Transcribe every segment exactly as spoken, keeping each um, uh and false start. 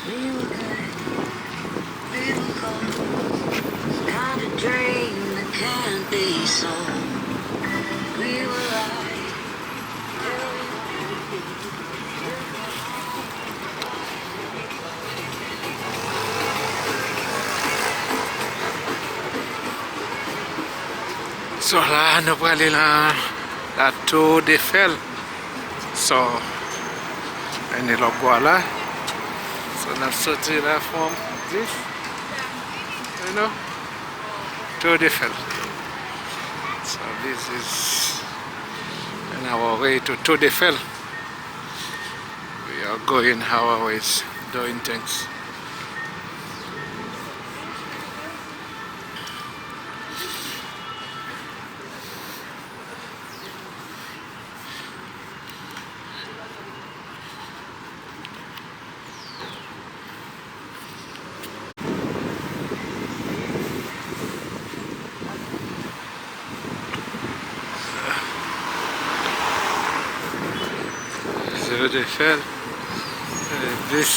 We were good, we were gold. Kind of dream that can't be sold. We were right. So la, nou prale nan la Tour Eiffel. So, ann lòt bò la. So, n ap soti la from this, you know, Tour Eiffel. So, this is on our way to Tour Eiffel. We are going our ways, doing things. Tour Eiffel, eh, bis.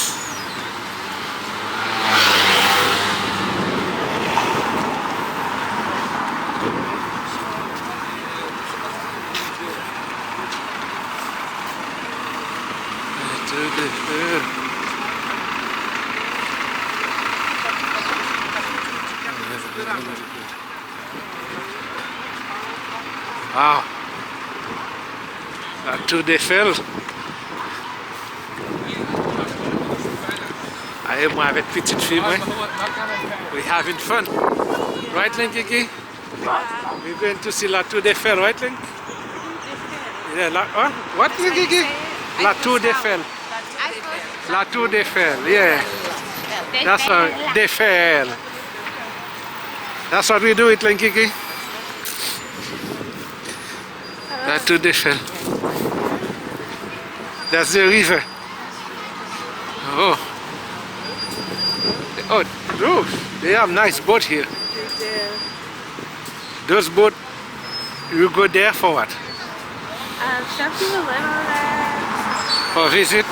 Tour Eiffel. Wow. La Tour Eiffel. Aye, mwen avèk pitit fi mwen. We having fun. Right, Linkiki? We going to see la Tour Eiffel, right, Link? Yeah, la, huh? What, Linkiki? La Tour Eiffel. La Tour Eiffel, yeah. That's a Eiffel. That's what we do it, Linkiki. La Tour Eiffel. That's the river. Oh. Oh, oh, they have nice boat here. Those boat, you go there for what? Um, some people live over there. For visit?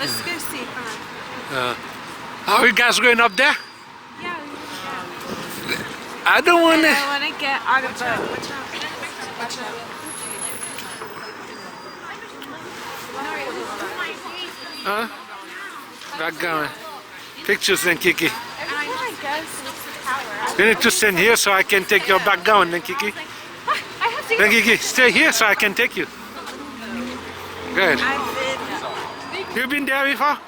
Let's go see. Come on. Uh, are you guys going up there? Yeah, we wanna go. I don't wanna. I wanna get on a boat. Huh? Background. Pictures, Linkiki. You need to stand here so I can take your background, Linkiki. Linkiki, stay here so I can take you. Good. You been there before?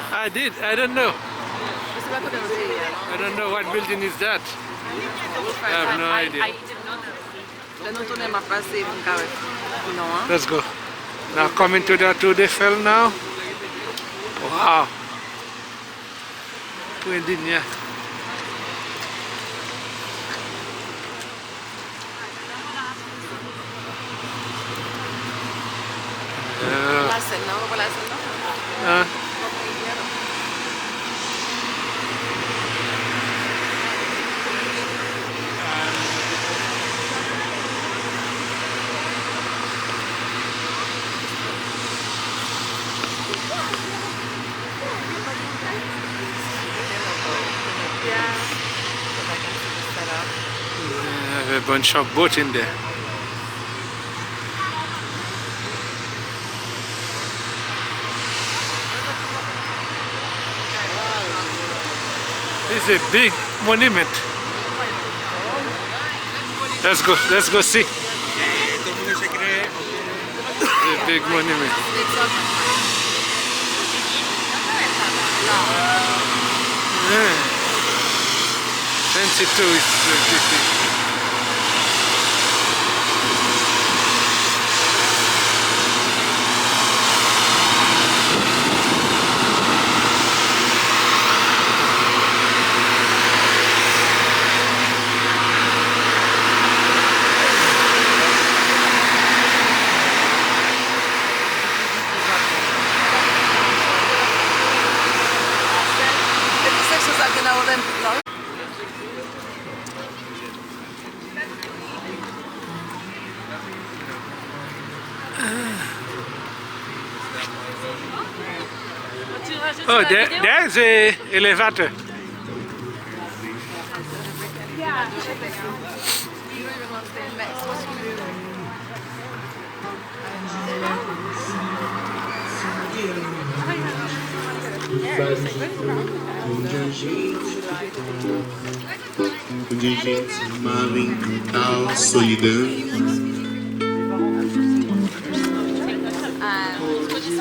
I did. I don't know. I don't know what building is that. I have no idea. Lè nou tounen, m ap pase pou m ka wè non an. Let's go. Now coming to the Tour Eiffel now. Wow. Pwen dinya. Yeah. La sèn nan, ou pa la sèn nan? Hein? Yeah, a bunch of boat in there. This is a big monument. Let's go, let's go see. The big monument. Yeah. Plenty tourist, plenty. Oh, there, there is a elevator. Hoje a gente ama brincar solidão.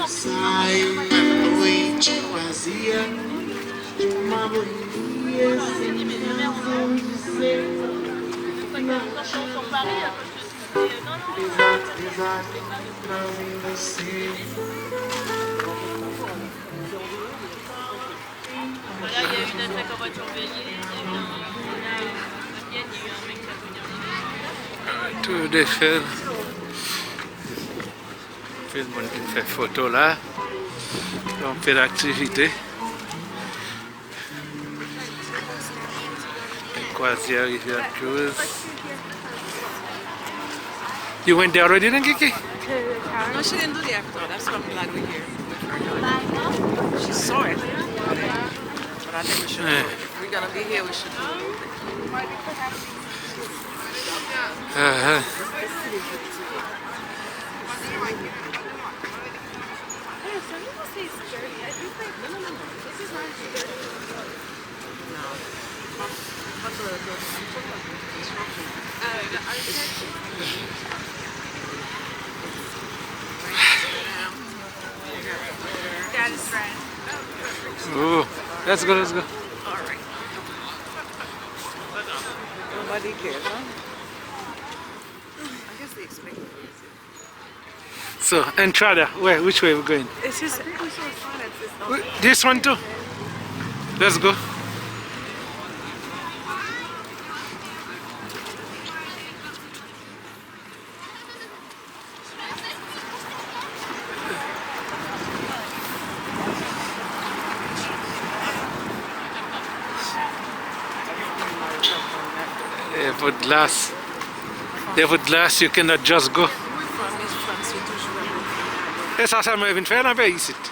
Sai, noite vazia, uma agonia sem razão de ser. Pesado, pesado, trazem você. Voilà, il y a une attaque en voiture bélier, il y a eu un, un piège, il y a eu un mec qui a pogné un élève. Tour Eiffel. Anpil moun ki fè foto la. Anpil aktivite. Kwazyè Rivière Cruz. You went there already then, Kiki? No, she didn't do the after. That's why I'm glad we're here. She saw it. But I think we should do it. If we're gonna be here, we should do it. Uh-huh. Ooh, let's go, let's go. Nobody cares, huh? I guess they expect it. So, Entrada, where, which way we going? It's just, I think we saw a sign that says something. This one too. Let's go. Airport glass. Airport glass, you cannot just go. E sa sèlman yo vin fè nan peyi isit.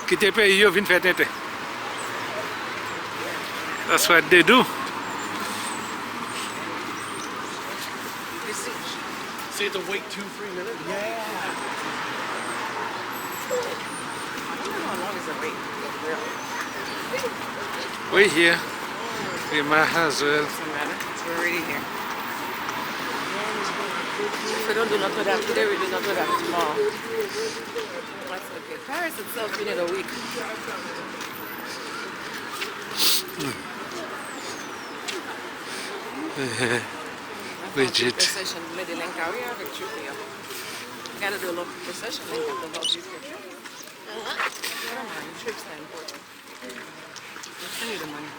Kite peyi yo vin fè tenten. That's what they do. So you have to wait two, three minutes? Yeah. I wonder how long is the wait, really. We here. We might as well. Doesn't matter. We're already here. If we don't do Notre Dame today, we do Notre Dame tomorrow. That's okay. Paris itself, you need a week. Bridget. Procession, mwen de lenka wi avèk Tripoli. Gotta do a long procession, lenka to help you for trip. Never mind, trips are important. We'll send you the money.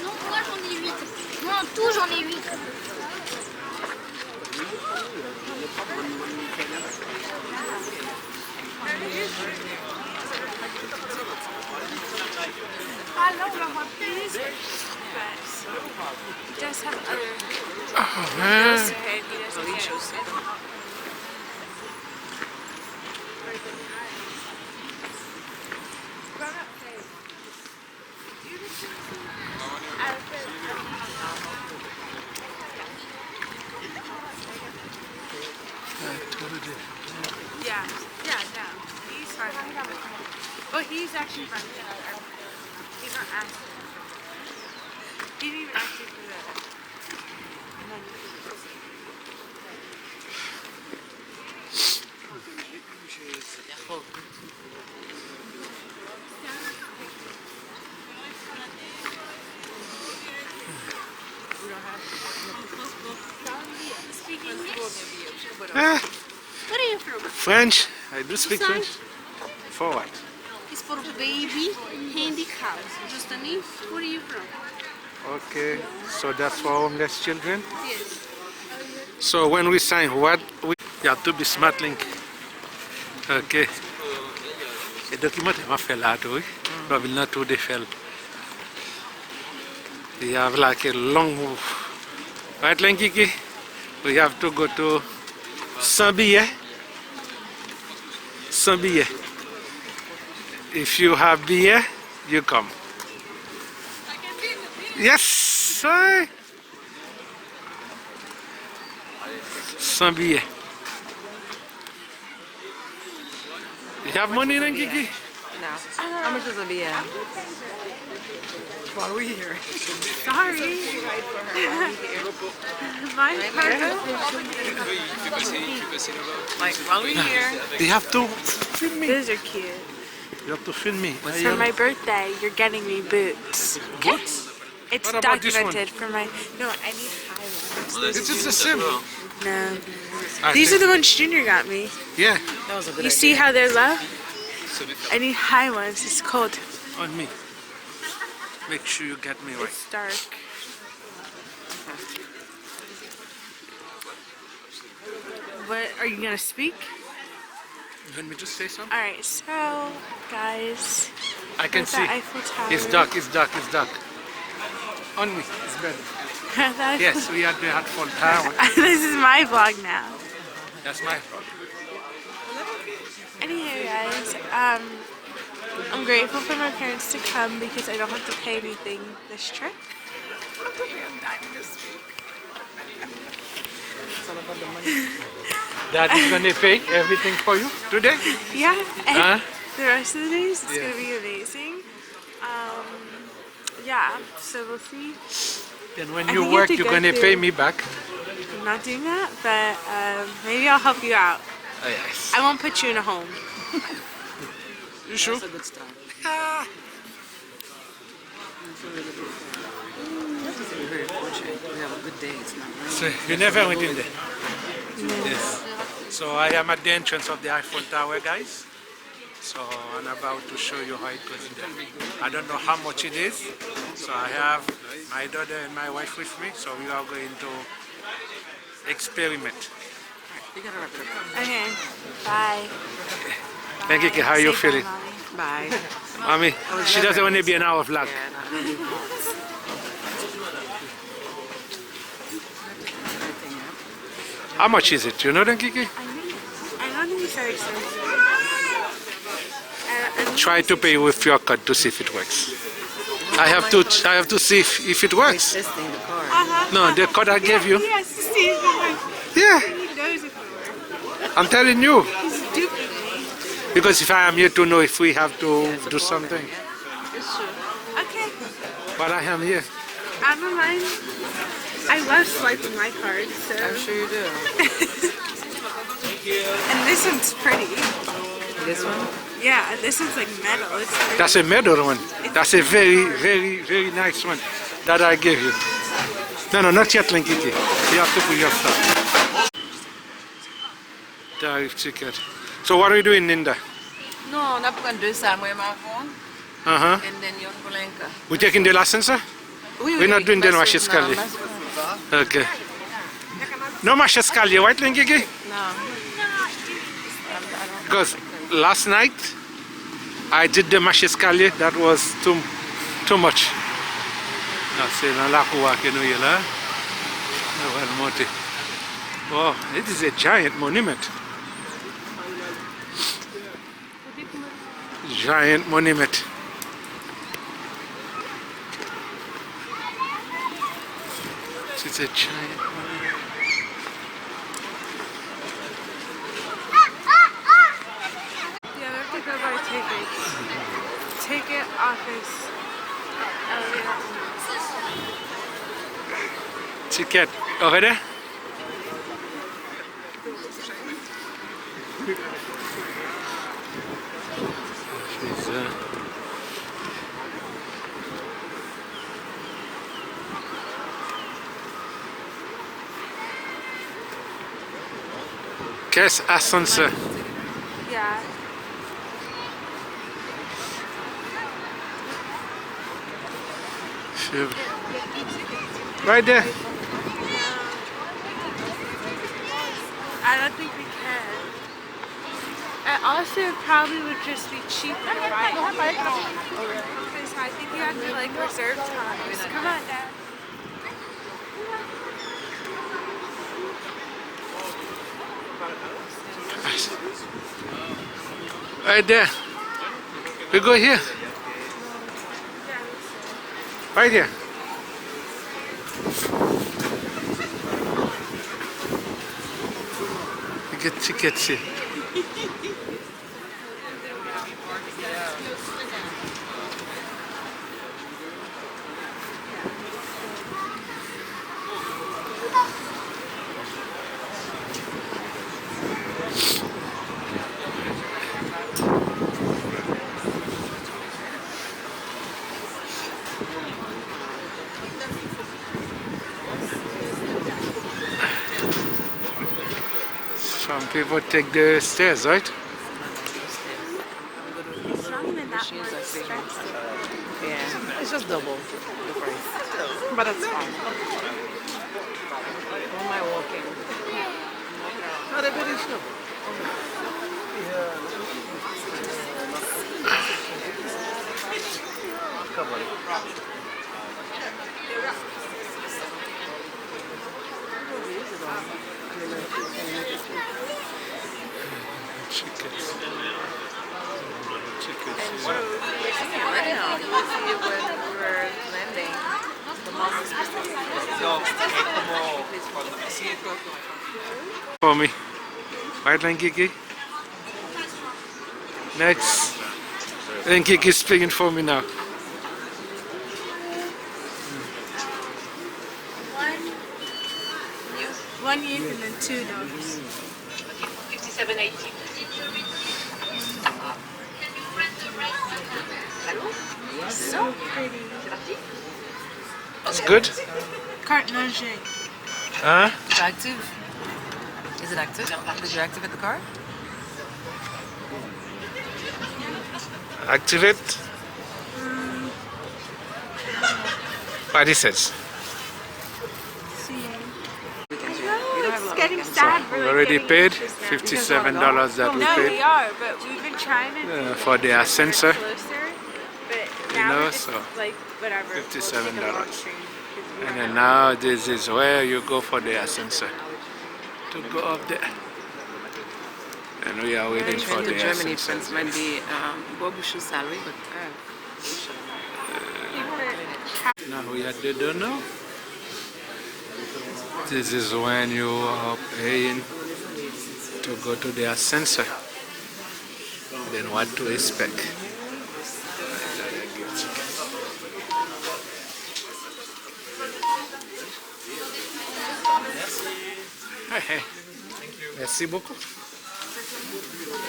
Non, moi j'en ai huit. Moi en tout j'en ai huit. Yeah, yeah, no. He's fine. But he's actually fine. He's not asking. He didn't even ask you for that. Eh, French. I do speak French. For what? It's for baby handicap. Just the name. Where are you from? Okay, so that's for homeless children? So when we sign, what we, you have to be smart, Linky. Okay. E dokimantè m ap fè la tou, wi. Nan vil nan tou de fè l. We have like a long move. Right, Linky? We have to go to San Biyè. San Biyè. If you have biyè, you come. Yes, sir. San biyè. You have money, Linky? No. How much is a biyè? While we here. Sorry. My purse. Like, while we here. You have to film me. These are cute. You have to film me. For my birthday, you're getting me boots. Boots? It's documented for my. No, I need high ones. It is the same. No. These are the ones Junior got me. Yeah. You see how they're low? I need high ones. It's cold. On me. Make sure you get me right. It's dark. What, are you gonna speak? You want me to say something? All right, so guys, I can see. Eiffel Tower. It's dark, it's dark, it's dark. On me, it's better. Yes, we are at the Eiffel Tower. This is my vlog now. That's my vlog. Anywho, guys, um, I'm grateful for my parents to come because I don't have to pay anything this trip. Dad is gonna pay everything for you today? Yeah, and the rest of the days it's gonna be amazing. Um, yeah, so we'll see. Then when you work, you're gonna pay me back. I'm not doing that, but um, maybe I'll help you out. Oh, yes. I won't put you in a home. You sure? That's a good start. Ah. This is very fortunate. We have a good day. It's not raining. So, you never went in there? No. Yes. So I am at the entrance of the Eiffel Tower, guys. So I'm about to show you how it goes in there. I don't know how much it is. So I have my daughter and my wife with me. So we are going to experiment. Okay. Bye. Thank you. How you feeling? Bye. Mommy, she doesn't want to be in our vlog. How much is it? You know, then, Kiki? I don't think it's very expensive. Try to pay with your card to see if it works. I have to, I have to see if, if it works. Testing the card. No, the card I gave you. Yes, see if it works. Yeah. We need those if it works. I'm telling you. He's duping me. Because if I am here to know if we have to do something. It's true. Okay. But I am here. I don't mind. I love swiping my card, so. I'm sure you do. And this one's pretty. This one? Yeah, this one's like metal. It's pretty. That's a metal one. That's a very, very, very nice one that I gave you. No, no, not yet, Linkiki. You have to put your stuff. Tarif ticket. So what are we doing, Linda? Non, n ap pran de sa, mwen, m avè w. Uh-huh. And then yon pou Lenka. We taking the last sensor? Wi, wi. We're not doing the marche escalier. Okay. No marche escalier, right, Linkiki? No. Because last night, I did the marche escalier, that was too, too much. Nan, se nan lakou a ke nou ye la. Nou pral monte. Oh, it is a giant monument. Giant monument. It's a giant monument. Yeah, we have to go by ticket. Ticket office. Oh, yeah. Ticket over there? Caisse ascenseur. Yeah. Sure. Right there. I don't think we can. And also, it probably would just be cheaper to ride. Okay, so I think you have to, like, reserve times. Come on, Dad. Right there. We go here. Right here. You get tickets here. Some people take the stairs, right? Strong and that more expensive. Yeah, it's just double the price. But that's fine. Why am I walking? Not a big issue. Come on. Tickets. Tickets. For me. Right, Lankiki? Next. Lankiki speaking for me now. One, one youth and then two dogs. So pretty. It's good. Carte d'identité. Hein? Is it active? Is it active? Did you activate the card? Activate? What it says? See. I know, it's getting sad. We already paid fifty-seven dollars that we paid, uh, for the ascensor. You know, so fifty-seven dollars. And then now this is where you go for the ascensor to go up there. And we are waiting for the ascensor. Might be, um, bò bouch ou sal, wi, but, uh, Now we at the door now. This is when you are paying to go to the ascensor. Then what to expect? Hey, hey. Merci beaucoup.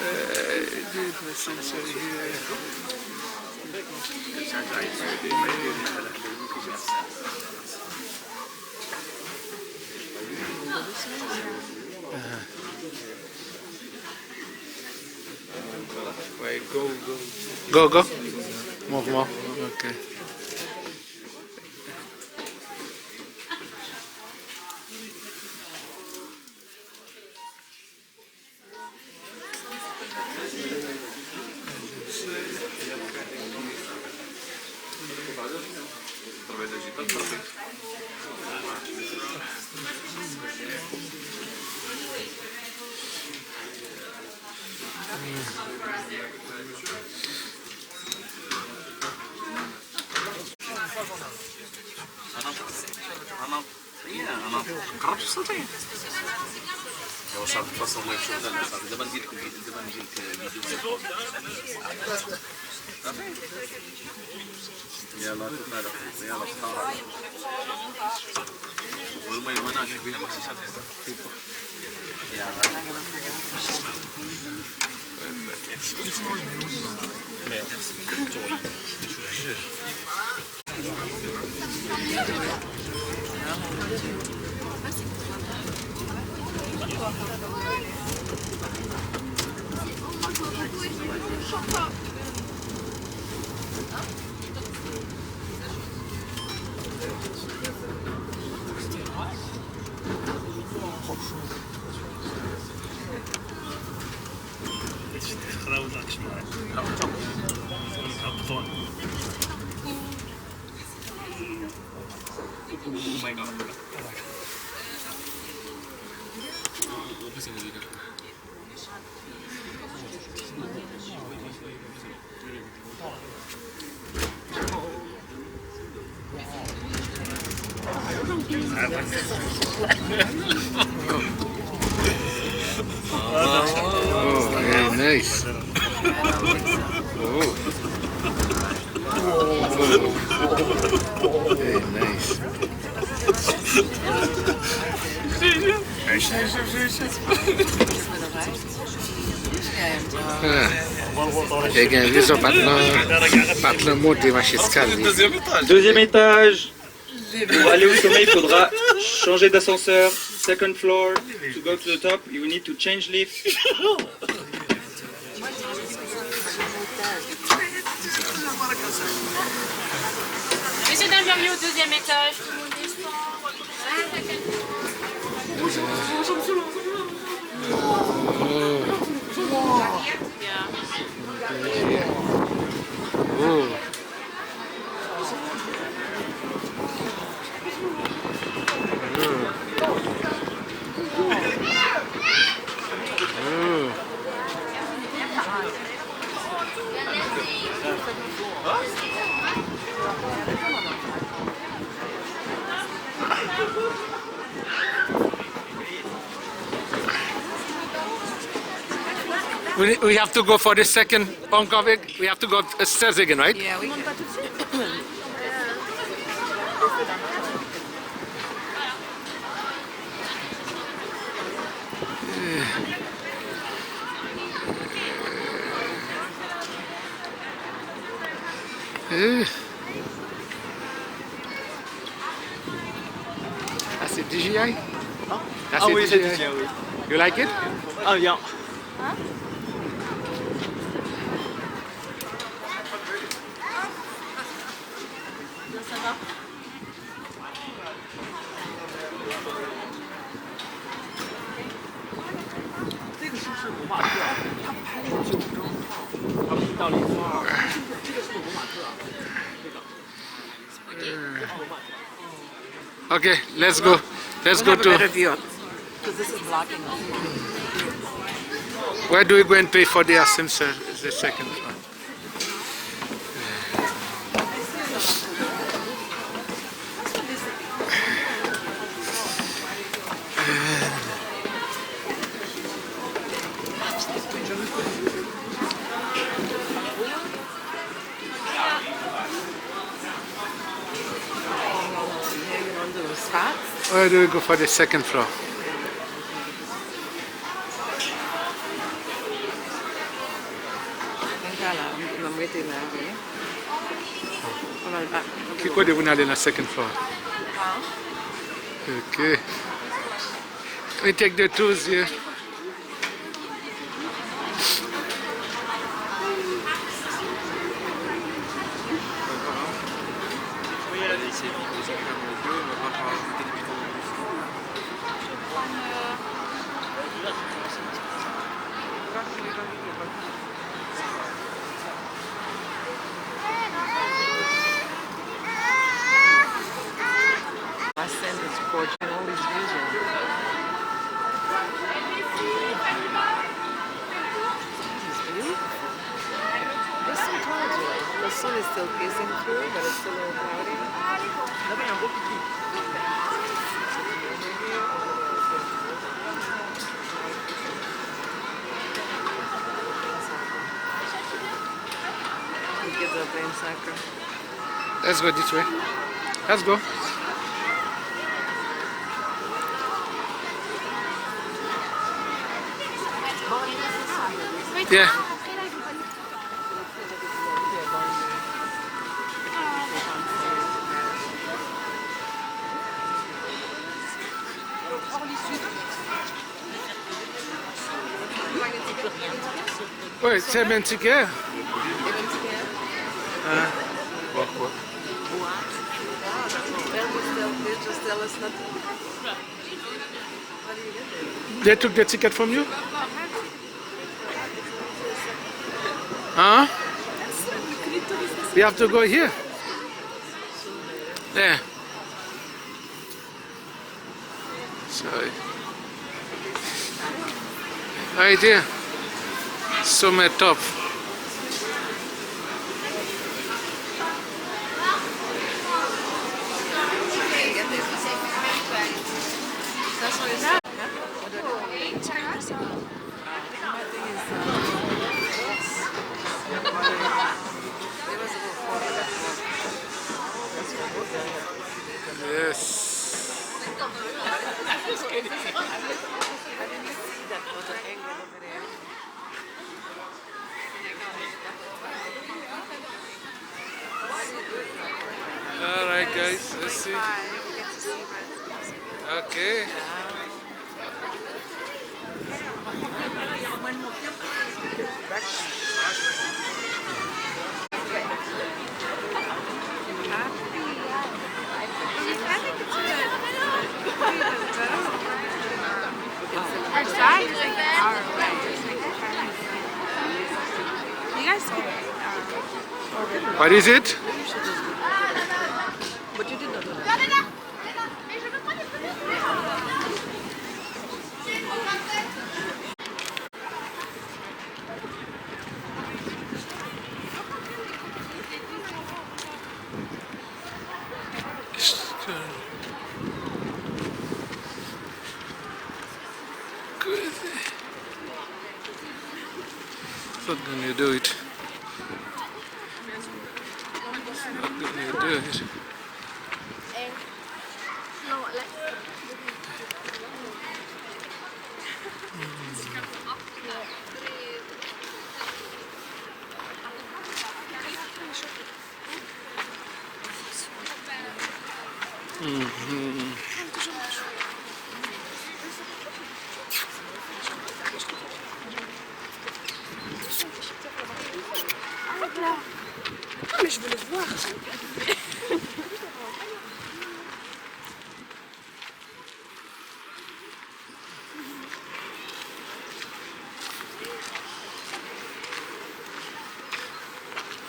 Euh, the person say here. Uh-huh. Ouais, go, go. Go, go. Mouvman. Ok. Oh, very nice. Oh. Very nice. Ah. E gen rezon pa t nan, pa t nan monte mache eskalye. Deuxième étage. Pour aller au sommet, il faudra changer d'ascenseur. Second floor. To go to the top, you will need to change lift. Messieurs, dames, bienvenue au deuxième étage. Tout le monde descend. We, we have to go for the second, encore avec, we have to go upstairs again, right? Yeah, we can. Eh. Ah, c'est D J I? Hein? Ah, c'est oui, c'est D J I. D J I, oui. You like it? Ah, bien. Okay, let's go. Let's go to. Where do we go and pay for the ascensor? The second floor. Where do we go for the second floor? Mwen ka la, mwen rete la, wi. Ki kote pou n ale nan second floor? Ok. We take the tours here. My son is gorgeous in all these visions. This is beautiful. It's so cloudy. The sun is still piercing through, but it's still a little cloudy. Let's go this way. Let's go. Yeah. Wi, se menm tikè. Ah. They took the ticket from you? Huh? We have to go here. Yeah. Sorry. Right here. Sommet top. Yes. All right, guys, let's see. Okay. Our size is like our You guys could. What is it? But you did not know that. Crazy. Not gonna do it. Not gonna do it. Mhm. Arrête là. Non, mais je veux le voir.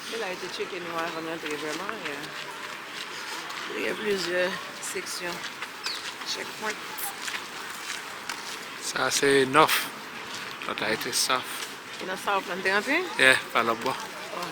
Se la yo te tcheke nou avan n antre vrèman, yeah. Li gen plizyè seksyon. Checkpoint. Sa se North. Lòt la te South. E nan South la n te rantre? Yeah, pa lòt bò. Oh.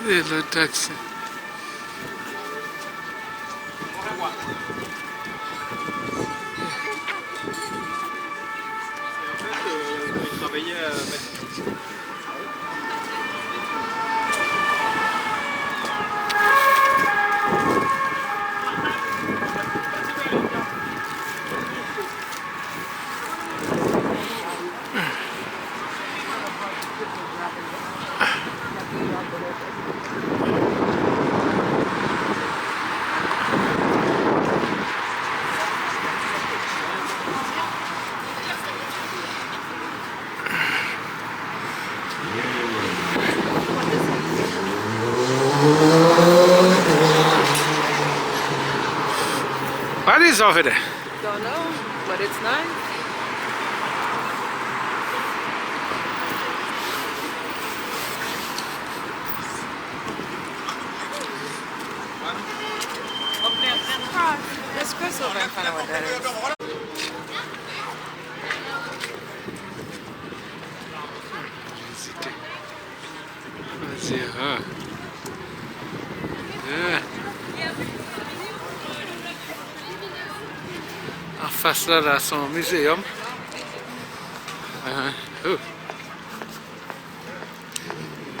E lòt taksi. What is over there? Don't know, but it's nice. Vizite. Mwen di, ah. Ah. Anfas la, la, se yon mizeyòm. Ah, oh.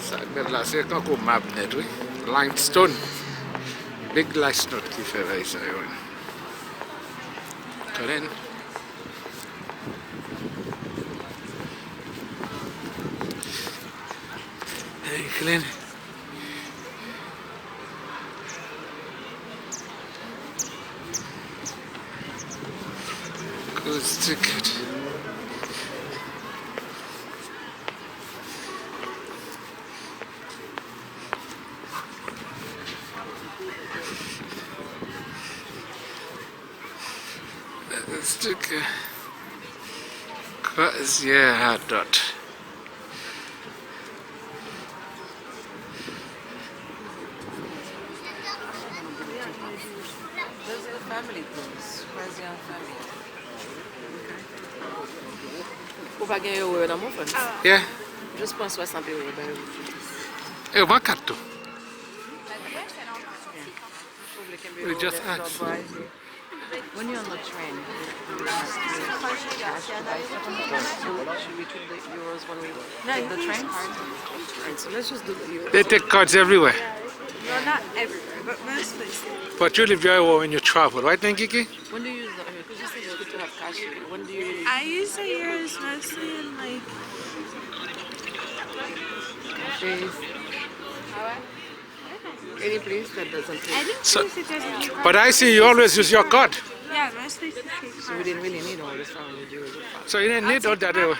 Sa k bèl la, se tankou mab nèt, wi. Limestone. Big limestone ki fè bagay sa yo. Clean. Very clean. Good ticket. Stick. Kwa-, yeah, hot dot. Those are the family clothes. Where's your family? Ou pa gen euro yo nan mon fòn? Yeah. Jis pran swasant euro ba yo. E yo pran kat tou. We just ask. When you're on the train, you have to cash to buy stuff on the bus. So should we keep the euros when we take the train? Alright, so let's just do the euros. They take cards everywhere. No, not everywhere, but most places. But you leave your euro when you travel, right, then, Kiki? When do you use the, because you said it's good to have cash. When do you really I use the euros mostly in, like, cafes? Any place that doesn't take. I think so, places that doesn't take card. But I see you always use your card. Yeah, most places take card. So we didn't really need all this four hundred euros of card. So you didn't need all that. I'll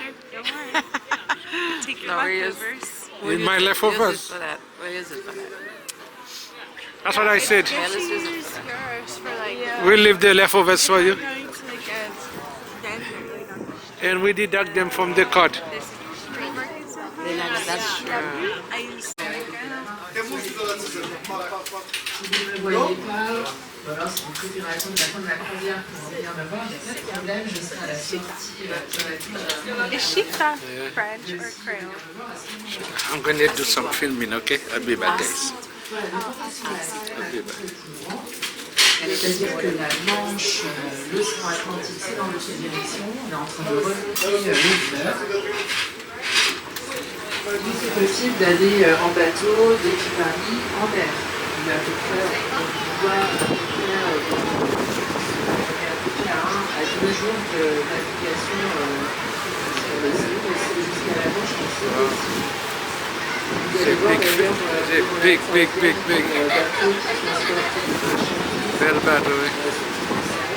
take the back, don't worry. Take the leftovers. In my leftovers. Use it for that. Where is it for that? That's what I said. She used yours for, like, we leave the leftovers for you. Going to the gas. And we deduct them from the card. There's supermarkets in Paris. That's true. I use. Si vous ne voyez pas, ou alors si vous préférez attendre la fin de la croisière pour revenir me voir, il n'y a pas de problème, je serai à la sortie, euh, sur la ligne. Is she French or Creole? I'm gonna do some filming, okay? I'll be back, guys. I'll be back. C'est-à-dire que la Manche, euh, l'océan Atlantique, c'est dans l'autre direction. On est en train de remonter, euh, le fleuve. Oui, c'est possible d'aller, euh, en bateau depuis Paris en mer. Il y a à peu près, on voit à peu près, euh, on est à peu près à un à deux jours de navigation, euh, sur l'océan, mais c'est jusqu'à la Manche, donc c'est possible. Vous allez voir d'ailleurs, euh, durant la croisière, euh, bateau qui transporte des marchandises, euh, sur tout le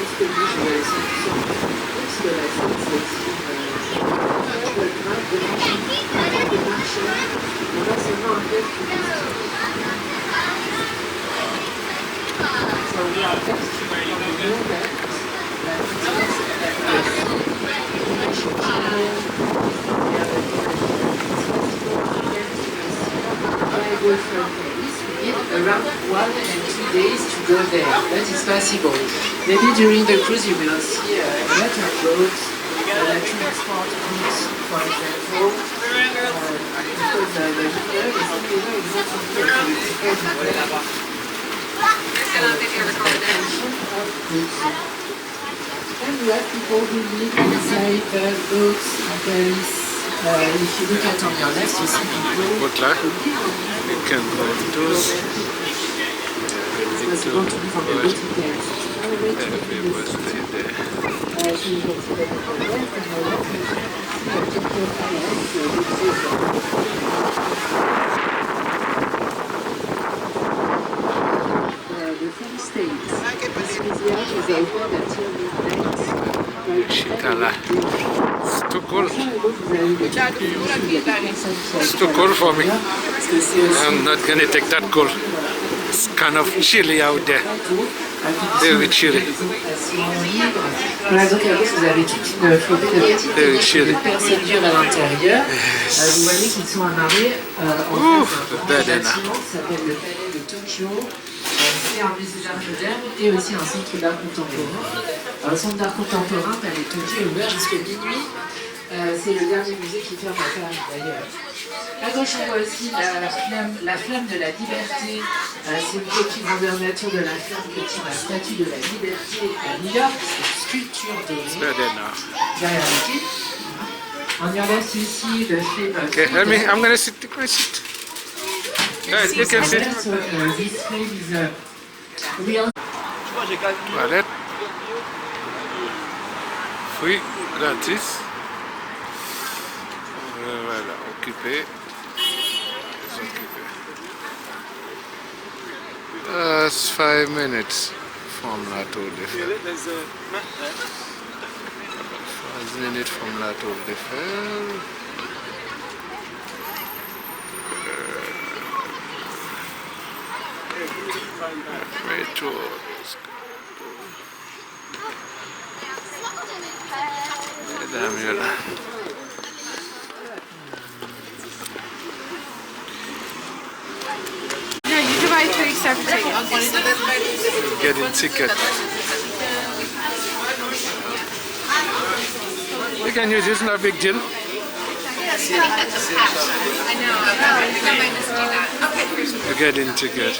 Juste lui, je vais laisser tout ça. Parce que la Seine, c'est aussi une, euh, une grave démarche, une grave démarche. On va seulement un peu plus vite. Ça, on va faire, c'est une forme de nouvelle. La culture, c'est la culture. On va chercher, euh, et avec, euh, Bible Fund Paris, we need around one and two days to go there. That is possible. Maybe during the cruise you will see, uh, a lot of boats, uh, that transport goods, for example, uh, because, uh, the river is a lot of people. And we have people who live inside the boats in Paris. Uh, if you look at on your left, you see people. Boat la, you can go to those. Because you want to live on the boat in Paris. It's very rare to live in the city. Uh, so you can see that people rent and all that. You can take care of your house, uh, which is, uh, Chita la. It's too cold. It's too cold for me. I'm not gonna take that cold. It's kind of chilly out there. Very chilly. Voilà, donc à gauche, vous avez toute une flopée de petites fenêtres de personnes vivent à l'intérieur. Euh, vous voyez qu'ils sont amarrés, euh, en fait, dans un bâtiment qui s'appelle le palais de Tokyo. C'est un musée d'art moderne et aussi un centre d'art contemporain. Un centre d'art contemporain, t'as les Tokyo ouvert jusqu'à minuit. Euh, c'est le dernier musée qui ferme à Paris d'ailleurs. À gauche, on voit aussi la flamme, la flamme de la liberté. Euh, c'est une copie grandeur nature de la flamme qui tient la statue de la liberté à New York. C'est une sculpture dorée. It's better now. Derrière le quai. On y a aussi le film. Okay, let me, I'm gonna sit, take my seat. Guys, you can sit. So, uh, this frame is a real. Twalèt. Free, gratis. Euh, voilà, okipe. Okipe. That's five minutes from La Tour Eiffel. Five minutes from La Tour Eiffel. Metro. Medam yo la. No, you can buy three separate. You're getting ticket. You can use this, no big deal. I know. I think I might just do that. You're getting ticket.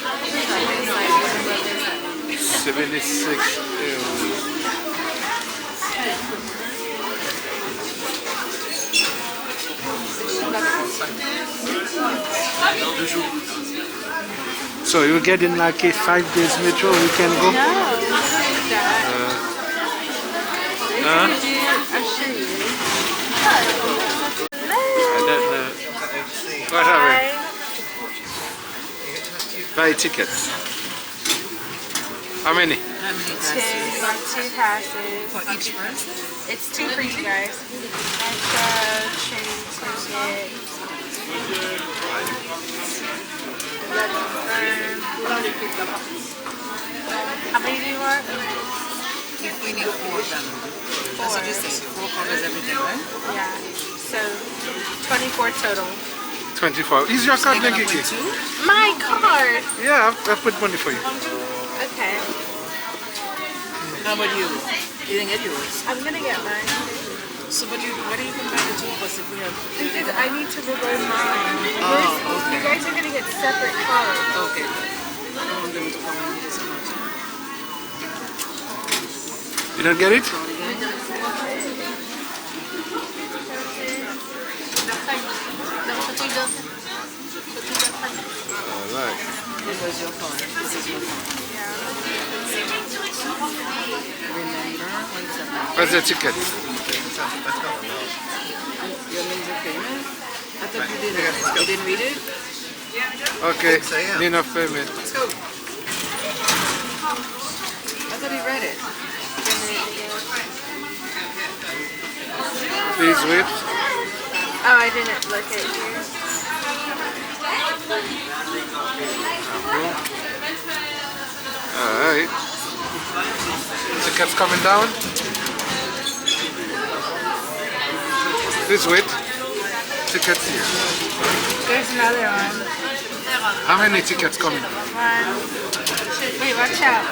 Seventy-six euros. So you getting like a five days metro weekend go? No, we don't do that. Uh, huh? I'll show you. I don't know. What happened? Buy tickets. How many? How many passes? Two, two passes. For each person? It's two for you guys. Metro, train ticket, Love confirm. How many do you want? If we need four of them. That's what you say. Four covers everything, right? Yeah. So, twenty-four total. Twenty-four. Is your card, Kiki? My card! Yeah, I, I put money for you. Okay. How about you? You didn't get yours. I'm gonna get mine. So, but you, why do you even buy the two of us if we have? Because I need to reload mine. Oh, okay. You guys are gonna get separate cards. Okay. I want them to come and get this much. You don't get it? Alright. This is your phone. This is your phone. Remember, one second. Where's the ticket? Your means of payment? I thought you didn't. You didn't read it? Okay, means of payment. Let's go. I thought he read it. Please wait. Oh, I didn't look at you. Alright. Tickets coming down. Please wait. Tickets here. There's another one. How many tickets coming? One. Wait, watch out.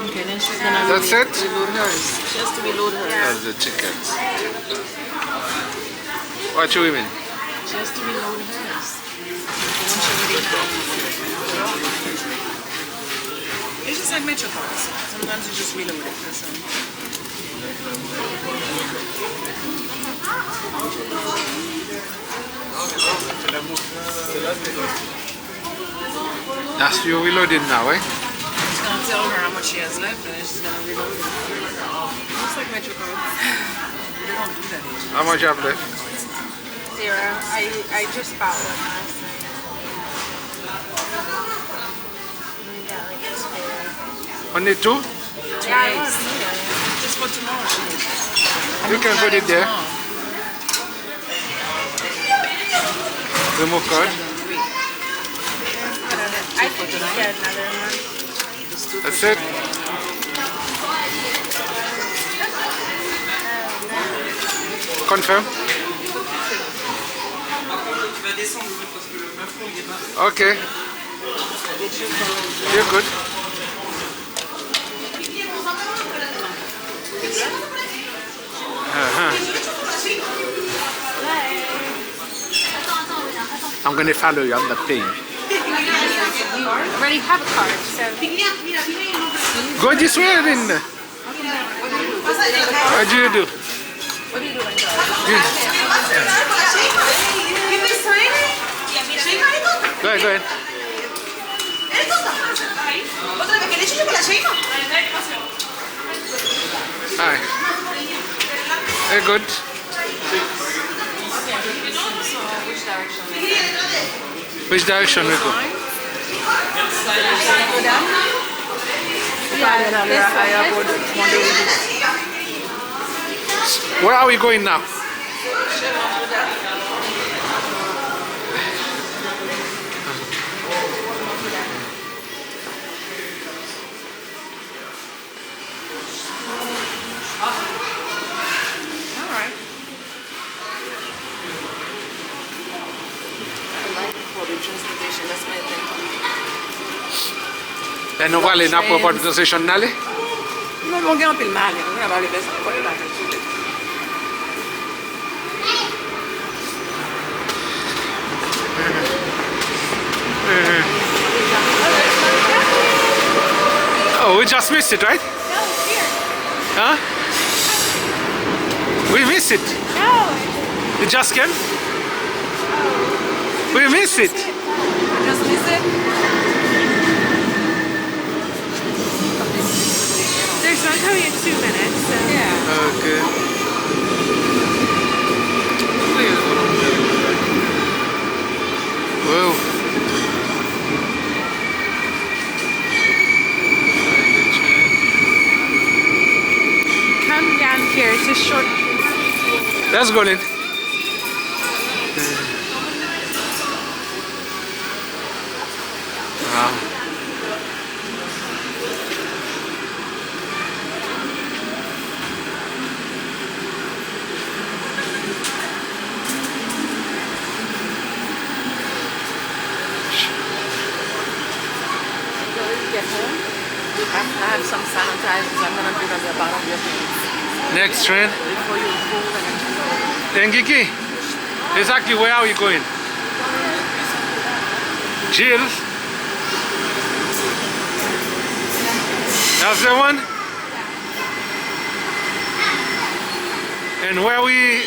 Okay, then she's gonna That's it? Reload hers. She has to reload hers. That's the tickets. What you mean? She has to reload hers. The one she already had. It's just like MetroCards. Sometimes you just reload it. That's all. That's you reloading now, eh? She's gonna tell her how much she has left, and then she's gonna reload it. Just like MetroCard. They don't do that here. How much you have left? Zero. I, I just bought one last night. Only two? Yeah, I want two. Just for tomorrow. You can put it there. Remove card. I think you get another one. That's it. Confirm. Okay. You're good. Uh-huh. I'm gonna follow you. I'm not paying. You already have a card, so. Go this way, Linda. What do you do? Good. Go ahead, go ahead. Alright. Very good. Which direction we go? Yeah, this one. Where are we going now? Alright. Lè nou prale, n ap pran public transportation n ale? Non, nou gen anpil malè. Nou pa vle fè sa. Oh, we just missed it, right? Huh? We missed it. No. You just came? We missed it. Just missed it? There's one coming in two minutes, so. Yeah. Okay. Wow. Come down here, it's a short. Let's go, Lynn. Wow. Next train. Engiki, exactly where are we going? Jill? That's the one? And where we,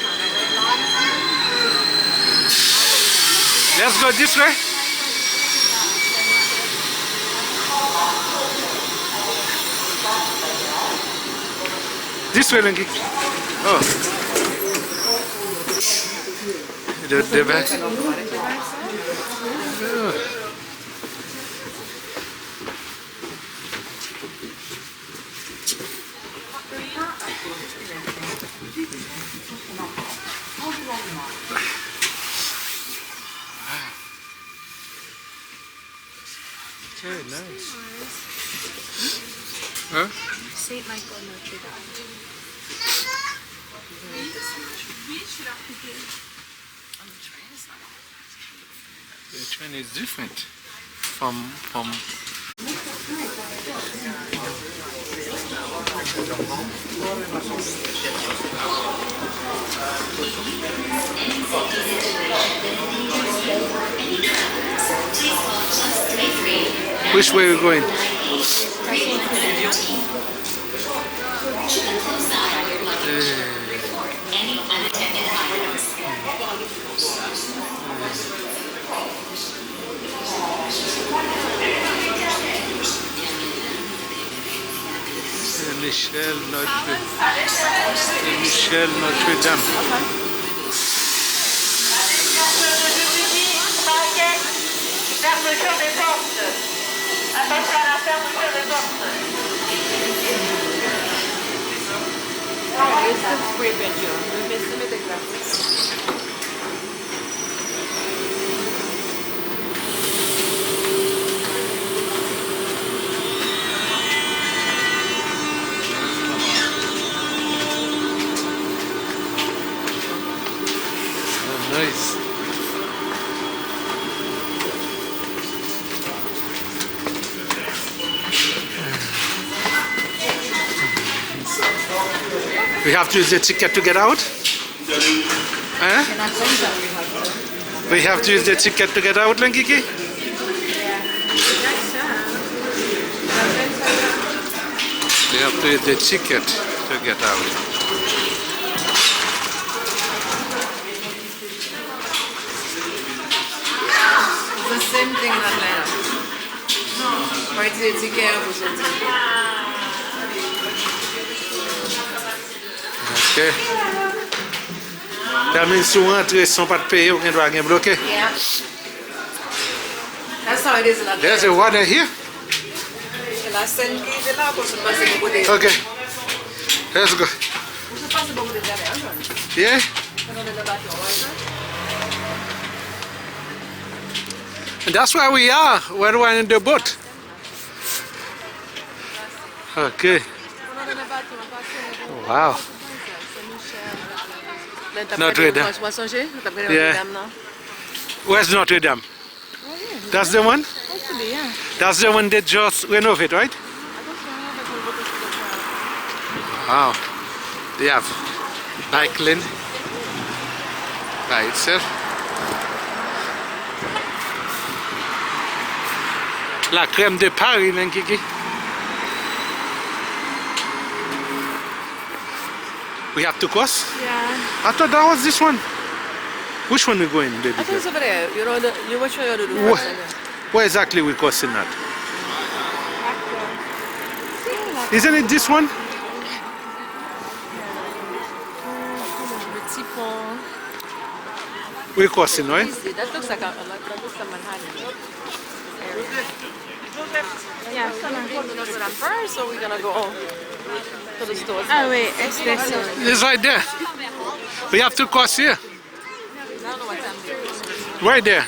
let's go this way. This way, Linky. Oh. The, the back. Oh. Very nice. Huh? Saint Michael Notre Dame. The train is different from, from. Which way we going? Eh. Saint Michel Notre, Saint Michel Notre Dame. Vers le champ des portes. Attention à la fermeture des portes. Oh, nice. You have to use the ticket to get out? Hein? We have to use the ticket to get out, Lenkiki? We have to use the ticket to get out. It's the same thing in Atlanta. Mwen itilize ticket an pou soti. Ok. That means si w rantre san w pa t peye, ou gen dwa gen bloke. Yeah. That's how it is in Atlanta. There's a water here. Se la sèn ki te la, pou sot pase bò kote. Ok. Let's go. Pou sot pase bò kote gade, an jwenn. Yeah. Pou nou de nan bato, an jwenn. And that's where we are. We're in the boat. Ok. Wow. Notre Dame. Yeah. Where's Notre Dame? That's the one? That's the one they just renovate, right? Wow. They have bike lane by itself. La crème de Paris, Lenkiki. We have to cross? Yeah. I thought that was this one. Which one we going, baby girl? I think it's over there. You know, the, you were sure you do the first one. Where exactly we crossing at? Isn't it this one? Le petit pont. We crossing, right? Easy. That looks like a, that looks like Manhattan. Area. Yeah, so we're gonna go to the stores. Ah oui, extension. It's right there. We have to cross here. Right there.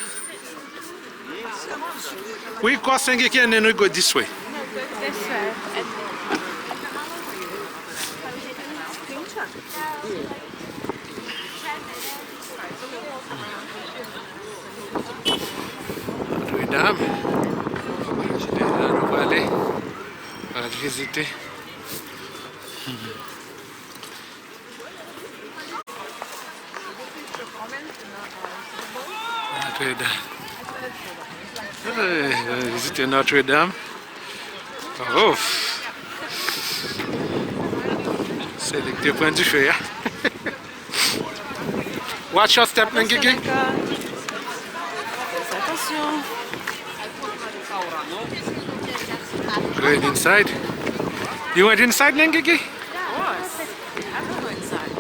We crossing again and then we go this way. This way. Notre Dame. Kote nou prale? Al vizite. Notre Dame. Hey, vizite Notre Dame. Oh. Se li ki te pran dife a. Watch your step, Lenkiki. Fè atansyon. Going inside. You went inside, Lenkiki? Of course. I have to go inside.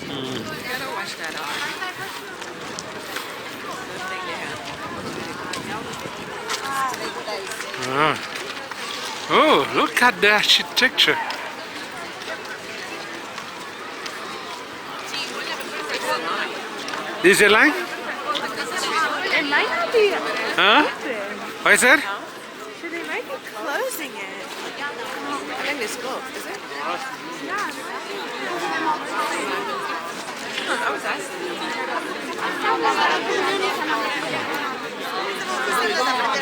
Hmm. You gotta watch that out. Ah. Oh, look at the architecture. Is it line? It might not be open. Huh? What is it? They might be closing it. I think they closed, is it? Yeah. No, I was asking.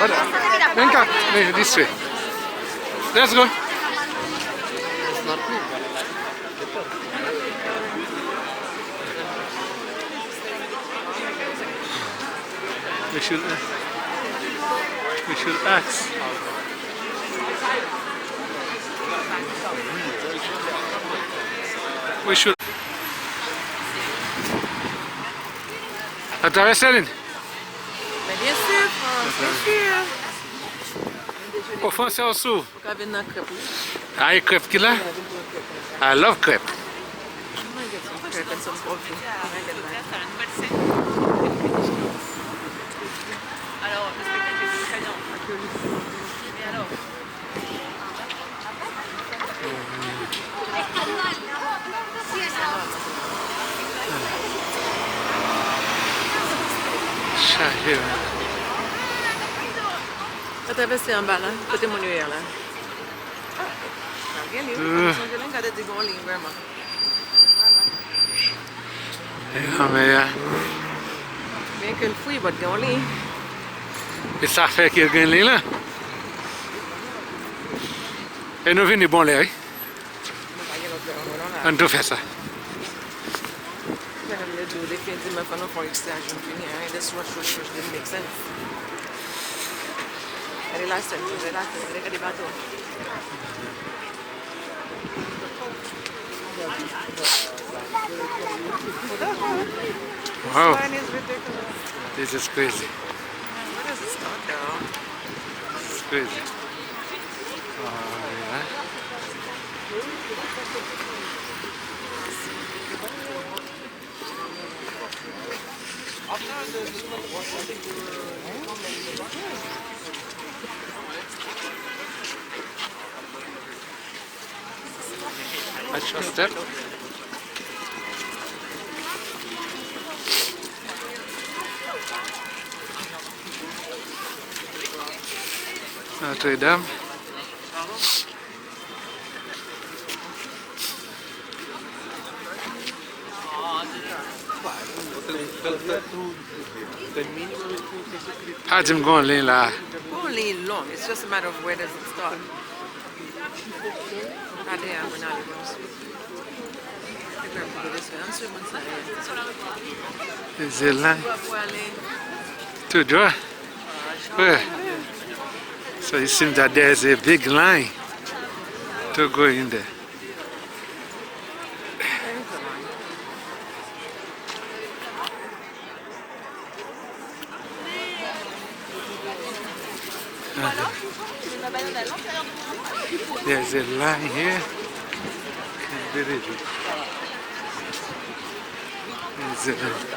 Hold on. Ven ka, ven, this way. Let's go. We should, we should ask. We should. Atravèse, Celine. Men byen si, Frans, byen si. O, Fransè ou sou? Ou ka vin nan krèp, wi. Ah, e krèp ki la? Ou ka vin pran krèp la. I love krèp. Can I get some crepe and some coffee? Can I get that? Chaje, man. Sa travèse anba la, kote moun yo ye a la. Ah, gen liy, wi, fò nou sonje, lè m gade di gen yon liy vrèman. Vwala. E lanmè a. Byen ke l fri, but gen yon liy. E sa fè ke gen liy la. E nou vini bon lè, wi. Nou pa gen lòt Ann tou fè sa. Mwen menm, yo di w definitivman fò nou fè yon ekstra jou vini, hein? Just rush, rush, rush, didn't make sense. Gade la sèn, gade la sèn, gade, gade bato. Wow. This is crazy. What is this stuff, though? This is crazy. Alright. Watch your step. Notre Dame. Pa di m gen yon liy la. Gon liy long. It's just a matter of where does it start. Gade a, mwen ale konsa. Te kwè m pou deside. Ann swiv moun sa yo. Is it line? Pou ale. Tout droit? Yeah. So it seems that there is a big line to go in there. There's a line here. Can't believe it. There's a line.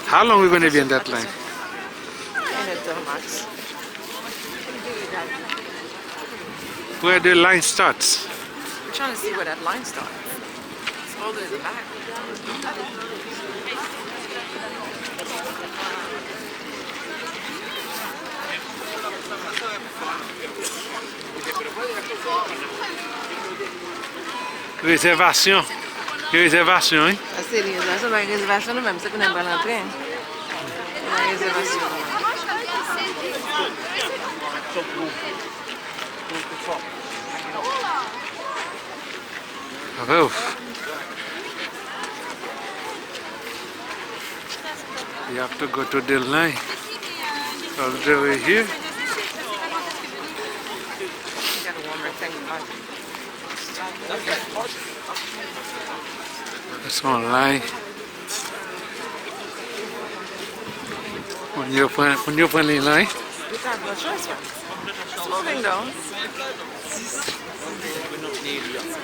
How long we gonna be in that line? Minute, uh, max. Where the line starts. I'm trying to see where that line starts. It's all the way in the back. Rezèvasyon. Gen rezèvasyon, wi. Sa se rezèvasyon, pa gen rezèvasyon nou menm, se kounye a n pral antre. Pa gen rezèvasyon. Apre, ouf. You have to go to the line. All the way here. It's online. Moun yo pran, moun yo pran liy lan, wi. It's moving, though. It's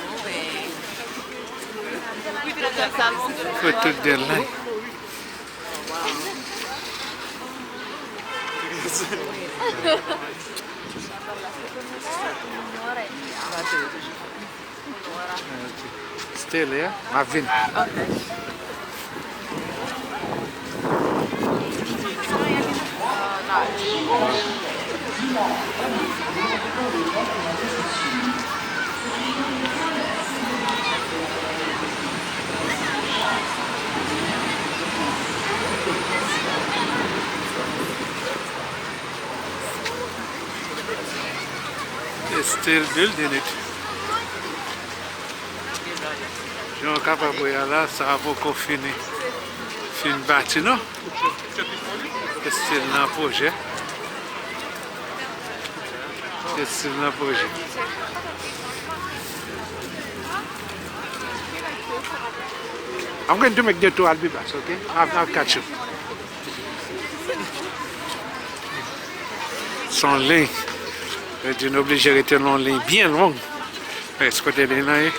moving. Fò tout de lan. Stay there, m ap vin. They still building it. Jan w kapab wè a la, sa a poko fini, fin bati non. Still nan pwojè. Still nan pwojè. I'm going to make the tour, I'll be back, okay? I'll, I'll catch you. Se yon liy. Yo di nou oblije rete nan yon liy byen long. Wè, se kote liy lan ye.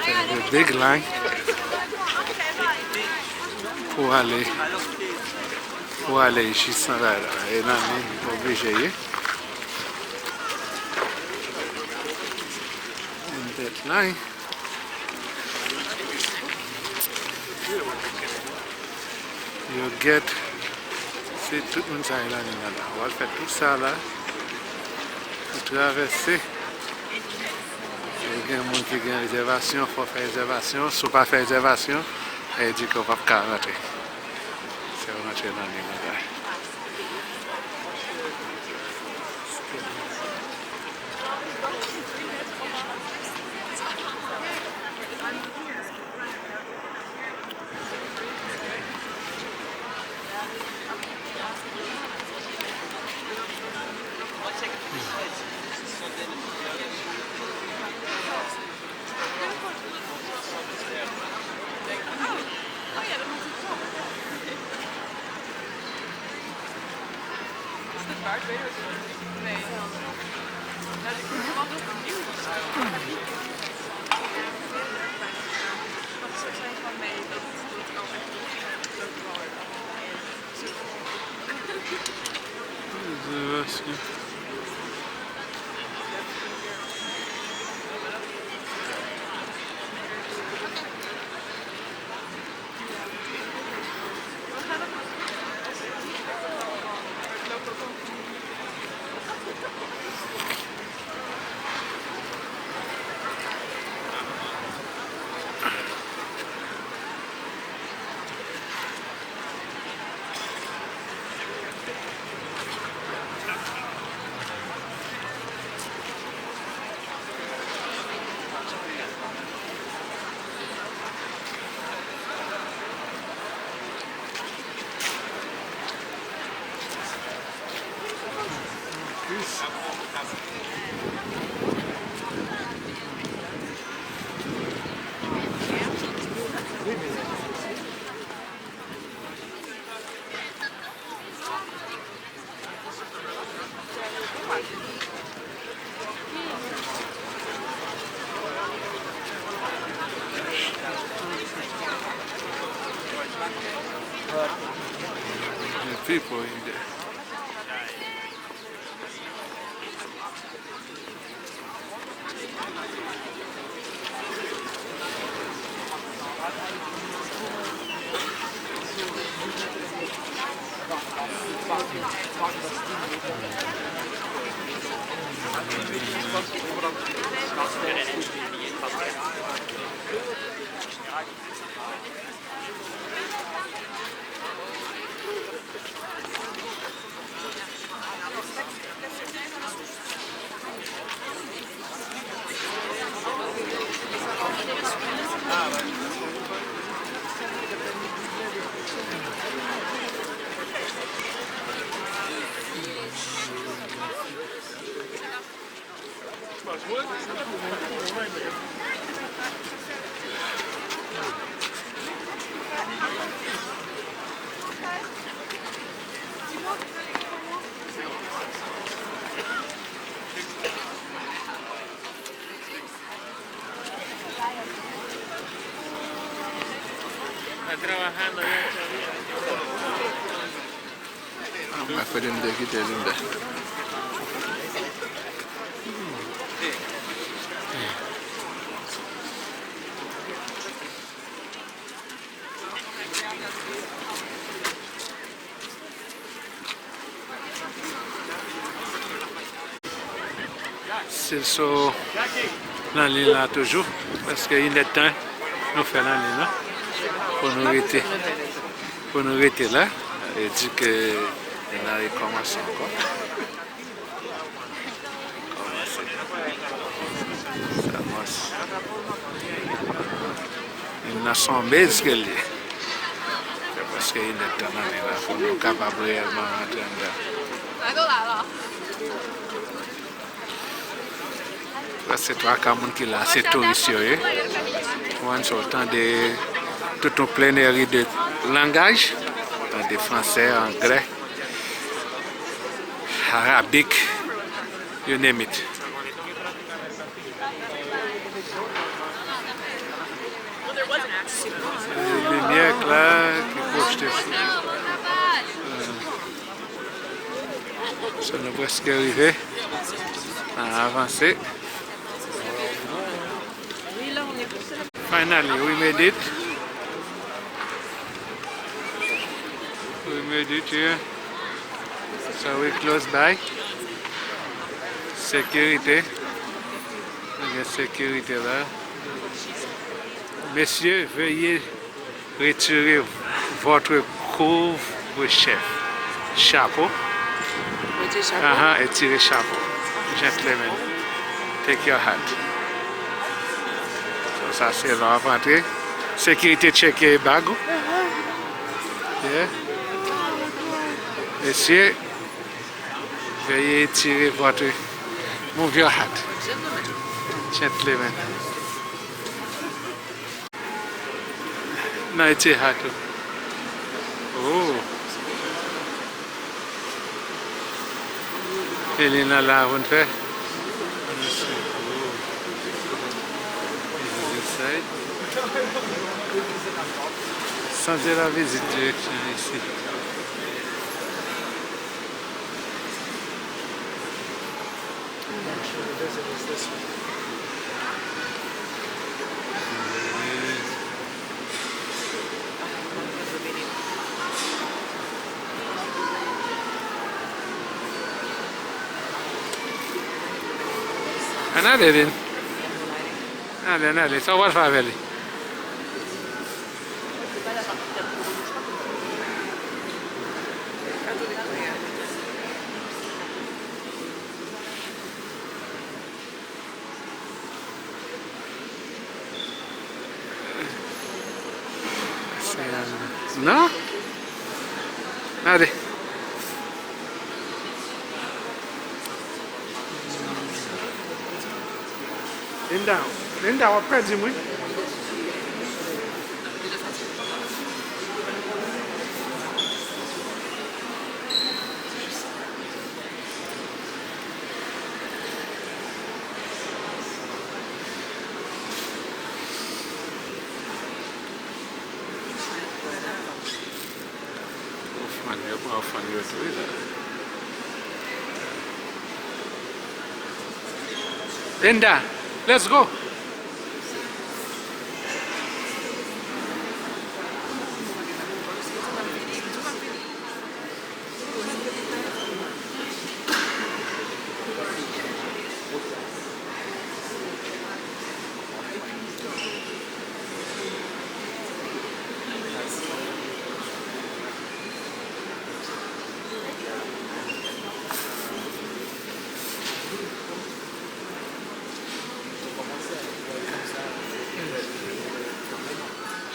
There's a big line pou ale, pou ale jis anba la. E nan liy oblije ye. And that line. Yo get, se tout moun sa yo la, la, la. W al fè tout sa la, pou travèse. E gen moun ki gen rezèvasyon, fò fè rezèvasyon. Si w pa fè rezèvasyon, e di ke w p ap ka rantre. Se w rantre nan liy la. The people in there. Mwen fè de m te kite Linda. Silso nan liy la toujou, prèske inèdtan nou fè nan liy la. Pou nou rete, pou nou rete la, e di ke n a rekòmanse ankò. Kòmanse. Sa kòmanse. Youn nan se yon base ke l ye. Se prèske inèdtan nan liy la pou nou kapab reyèlman rantre anndan. Prèske twa ka moun ki la, se touris yo ye. Ou konprann, so w tande tout yon pleneri de langaj, tande fransè, anglè, arabik, you name it. Limyè k la ki pwojte sou. So, nou prèske rive. N a avanse. Finally, we made it. We made it here. So we close by. Sekirite. Nou gen sekirite la. Messieurs, veuillez retirer votre couvre-chef. Chapeau. Retire chapo. Ahan, e tire chapo. Gentlemen, take your hat. So, sa se lè w ap antre. Sekirite tcheke bag ou. Yeah. Mesye, veuillez tirer votre, move your hat. Gentlemen. Nice hat. Oh. Elena la pou n fè. This is inside. Santi la vizit direksyon isi. Ann ale, Lin. Ann ale, ann ale. Sa w pral fè avè li? Non? Gade. Linda, Linda, w ap pèdi m, wi. Ofrann yo, pran ofrann yo tou, wi, la. Linda, let's go.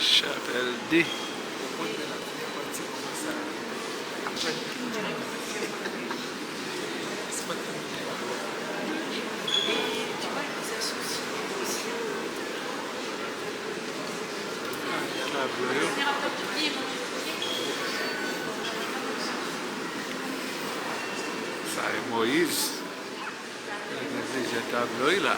Chapèl de. Tablo yo. Sa e Moyiz. Gen plizyè tablo, wi, la.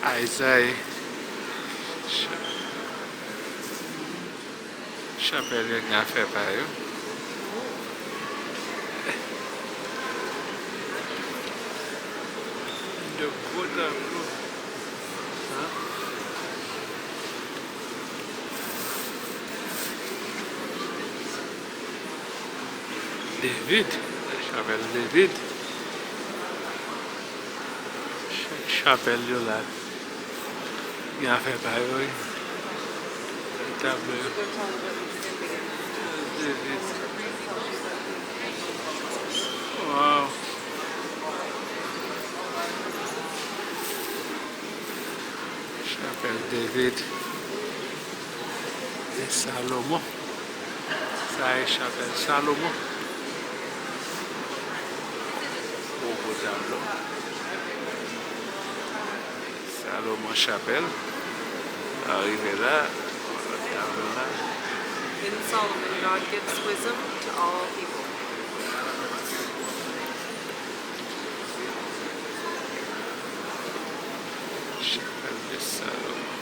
Ayzay. Chapèl yo gen afè pa yo. De gwo tablo. Hein? David, chapèl David. Chak chapèl yo la. Gen afè pa yo, wi. Tablo yo. Wow. Chapèl David e Salomon. Sa e chapèl Salomon. Gwo gwo tablo. Salomon chapèl. Arive la, lòt tablo la. In Solomon, God gives wisdom to all people. Chapèl de Salomon.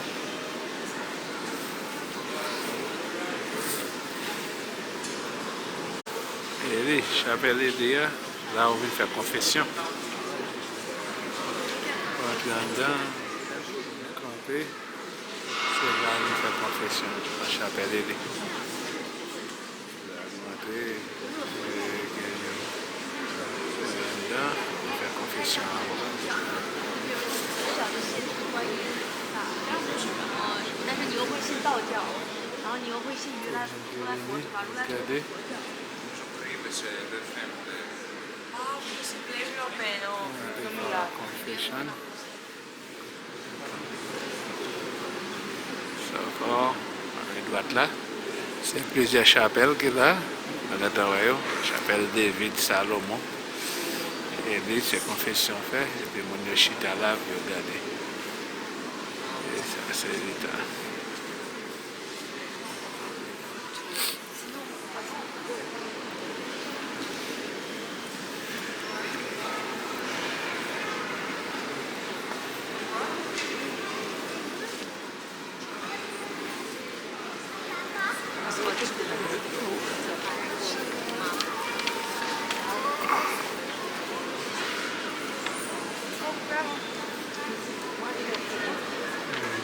Eli, chapèl Eli a, la ou vin fè konfesyon. Ou antre anndan, kanpe, se la ou vin fè konfesyon nan chapèl Eli. La nou antre, e, gen yon anndan, nou fè konfesyon an. 但是你又会信道教，然后你又会信犹太，犹太佛教，犹太教。 Gade. Ah, je suis plein urbain, non. Mwen te fè yon confession. Bò dwat la, se plizyè chapèl ki la. Nou gentan wè yo. Chapèl David Salomon. Egliz, se konfesyon fè, epi moun yo chita la pou yo gade. E sa, se eta.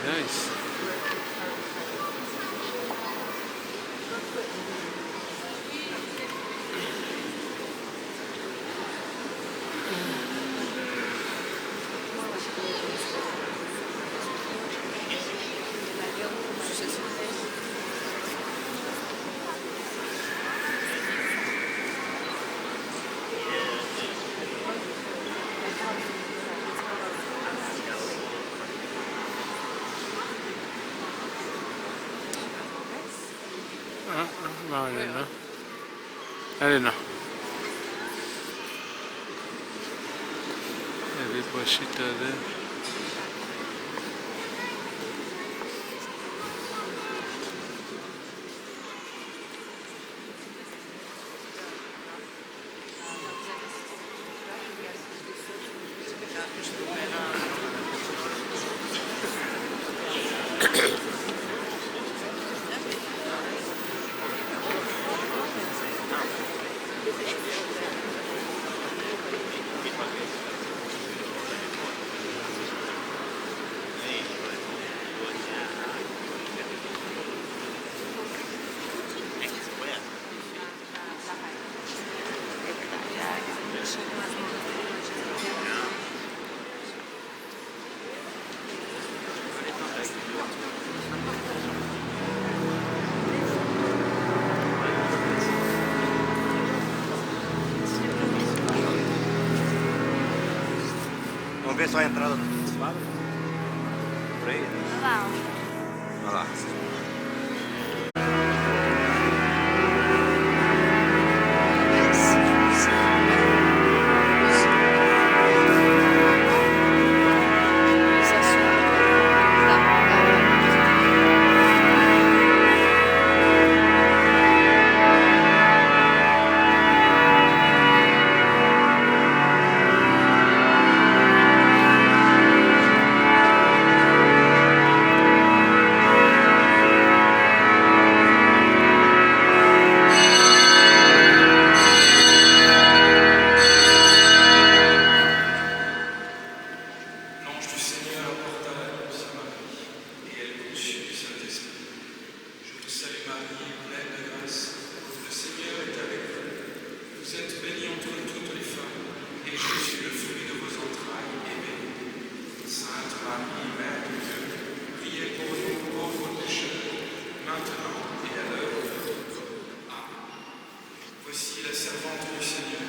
Very nice. Ah, ah, Marlène, hein? Ale non. Leve pa chita la. Vamos ver só a entrada do padre. Por aí? Olá. Olha lá. L'ange du Seigneur porta l'annonce à Marie, et elle conçut du Saint-Esprit. Je vous salue Marie, pleine de grâce, le Seigneur est avec vous. Vous êtes bénie entre toutes les femmes, et Jésus, le fruit de vos entrailles, est béni. Sainte Marie, Mère de Dieu, priez pour nous pauvres pécheurs, maintenant et à l'heure de notre mort. Amen. Voici la servante du Seigneur,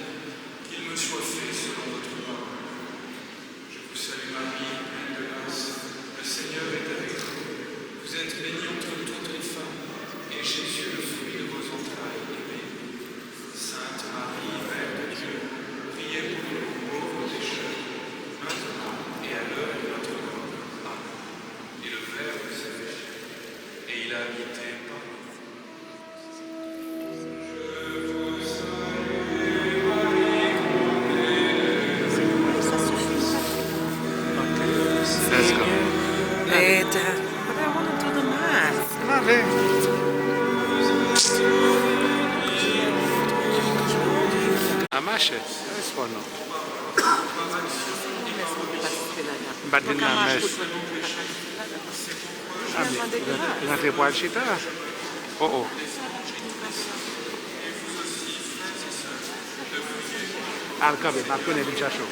qu'il me soit fait selon votre parole. Je vous salue Marie, pleine de grâce, le Seigneur est avec vous. Vous êtes bénie entre toutes les femmes, et Jésus, le fruit de vos entrailles, est béni. Sainte Marie, Mère de Dieu, priez pour nous pauvres pécheurs, maintenant et à l'heure de notre mort. Amen. Et le Verbe s'est fait chair, et il a habité parmi nous. Let's go. Eita. Agora eu vou no tudo mais. Vamos ver. A mache. Responn nou. M pa t vin nan mès. A, men, rantre pou al chita. Oh, oh. Al kanpe, m ap tounen vin chache w.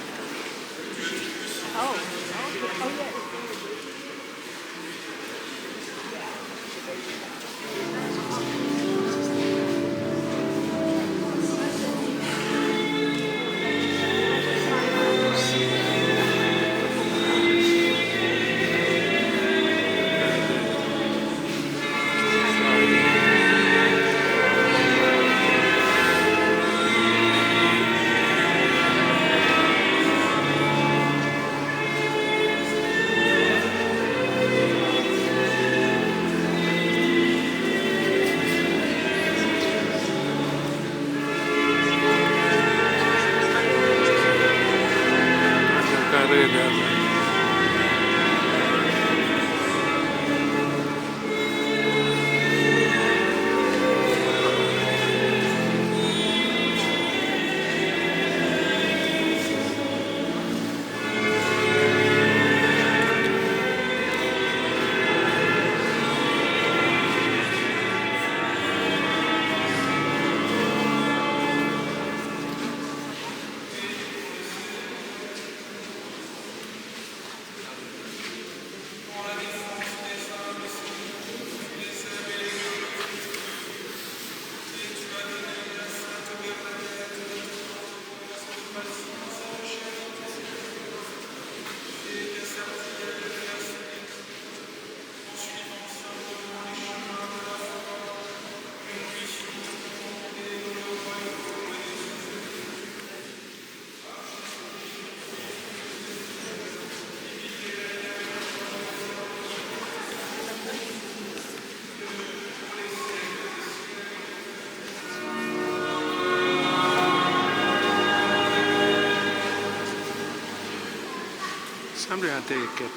Prezante kèk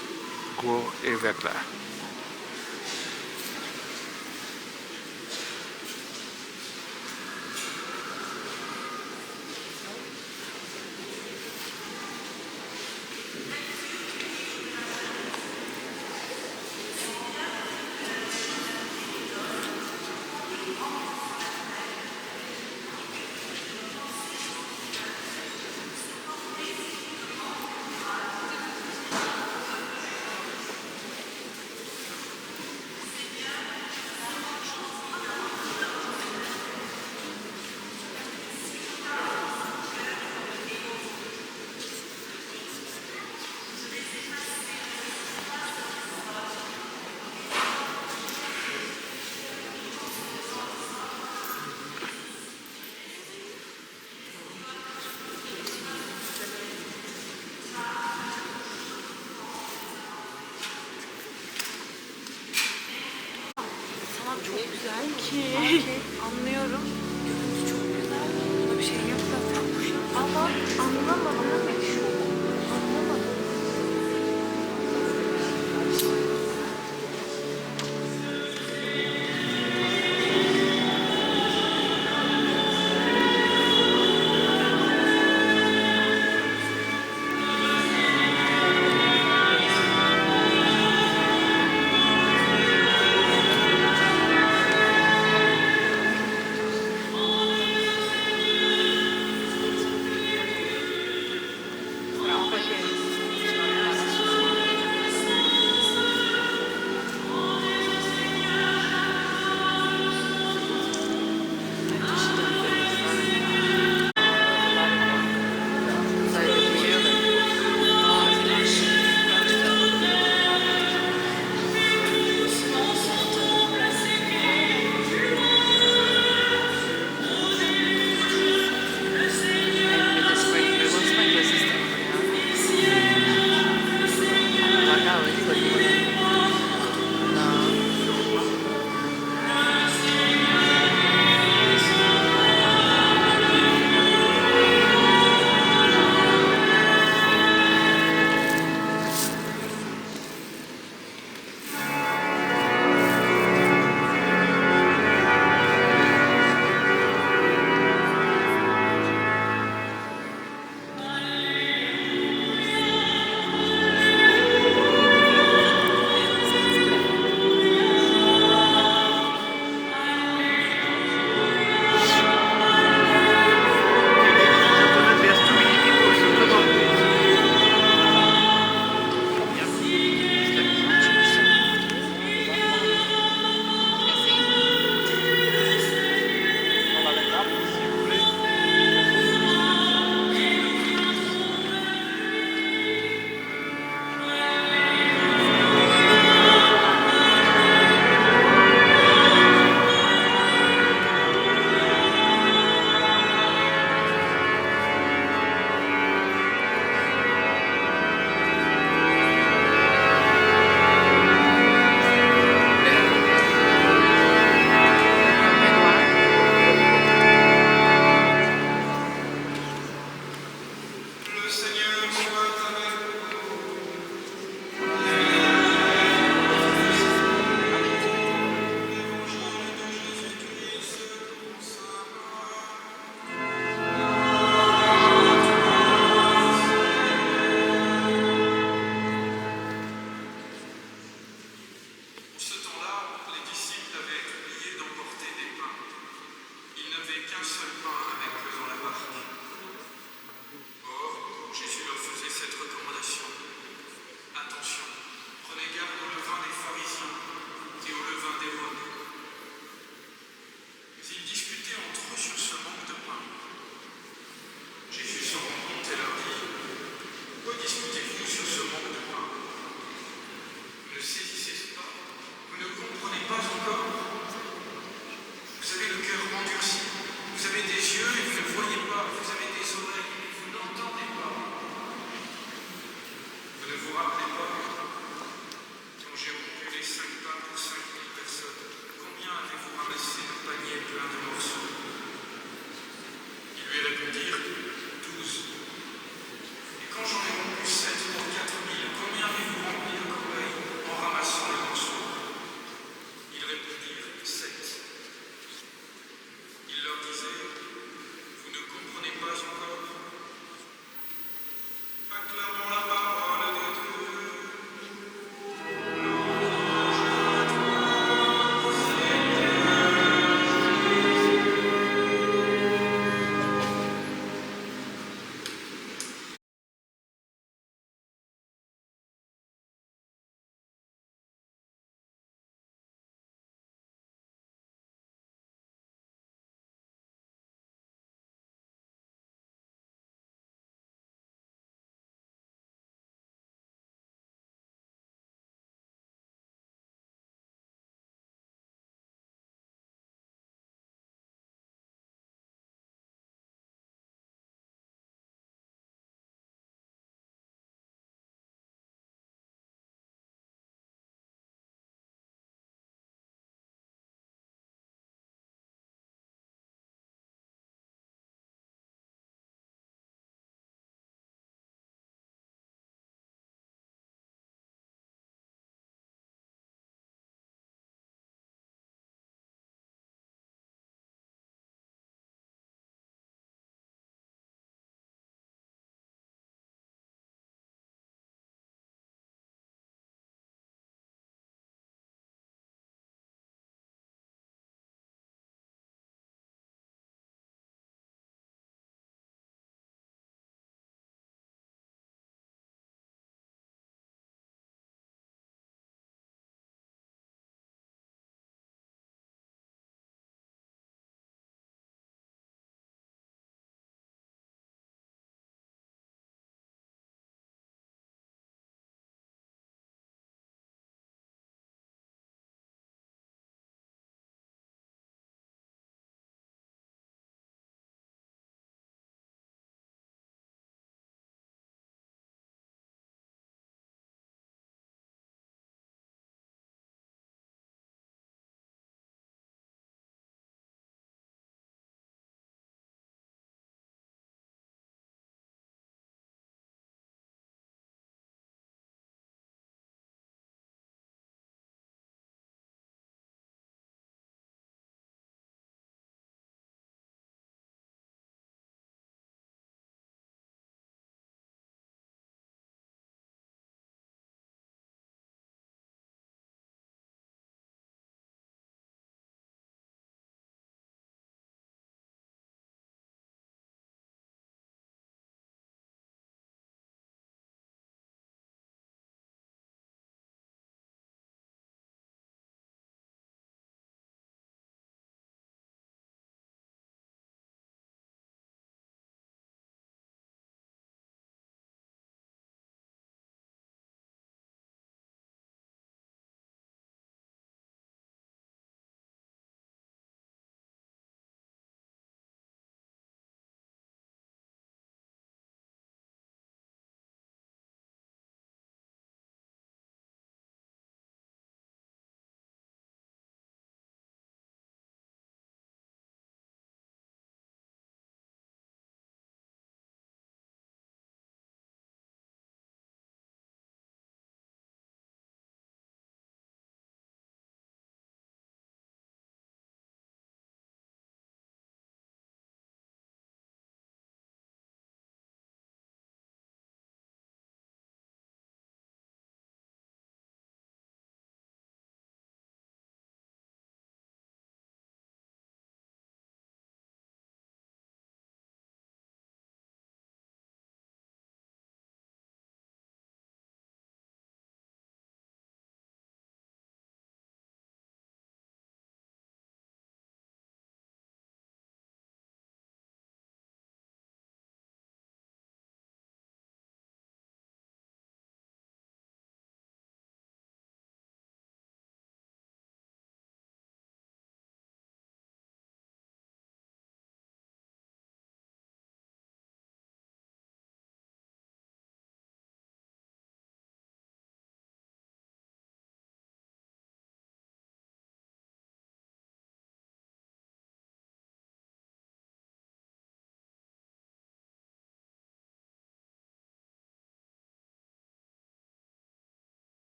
gwo evèk la. Sana çok güzel. Okey. Anlıyorum. Görüntü çok güzel. Buna bir şey yok zaten. Ama anlamadım. Anlamadım.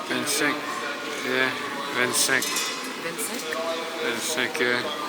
Vennsenk. Yeah, vennsenk. Vennsenk? Vennsenk, yeah.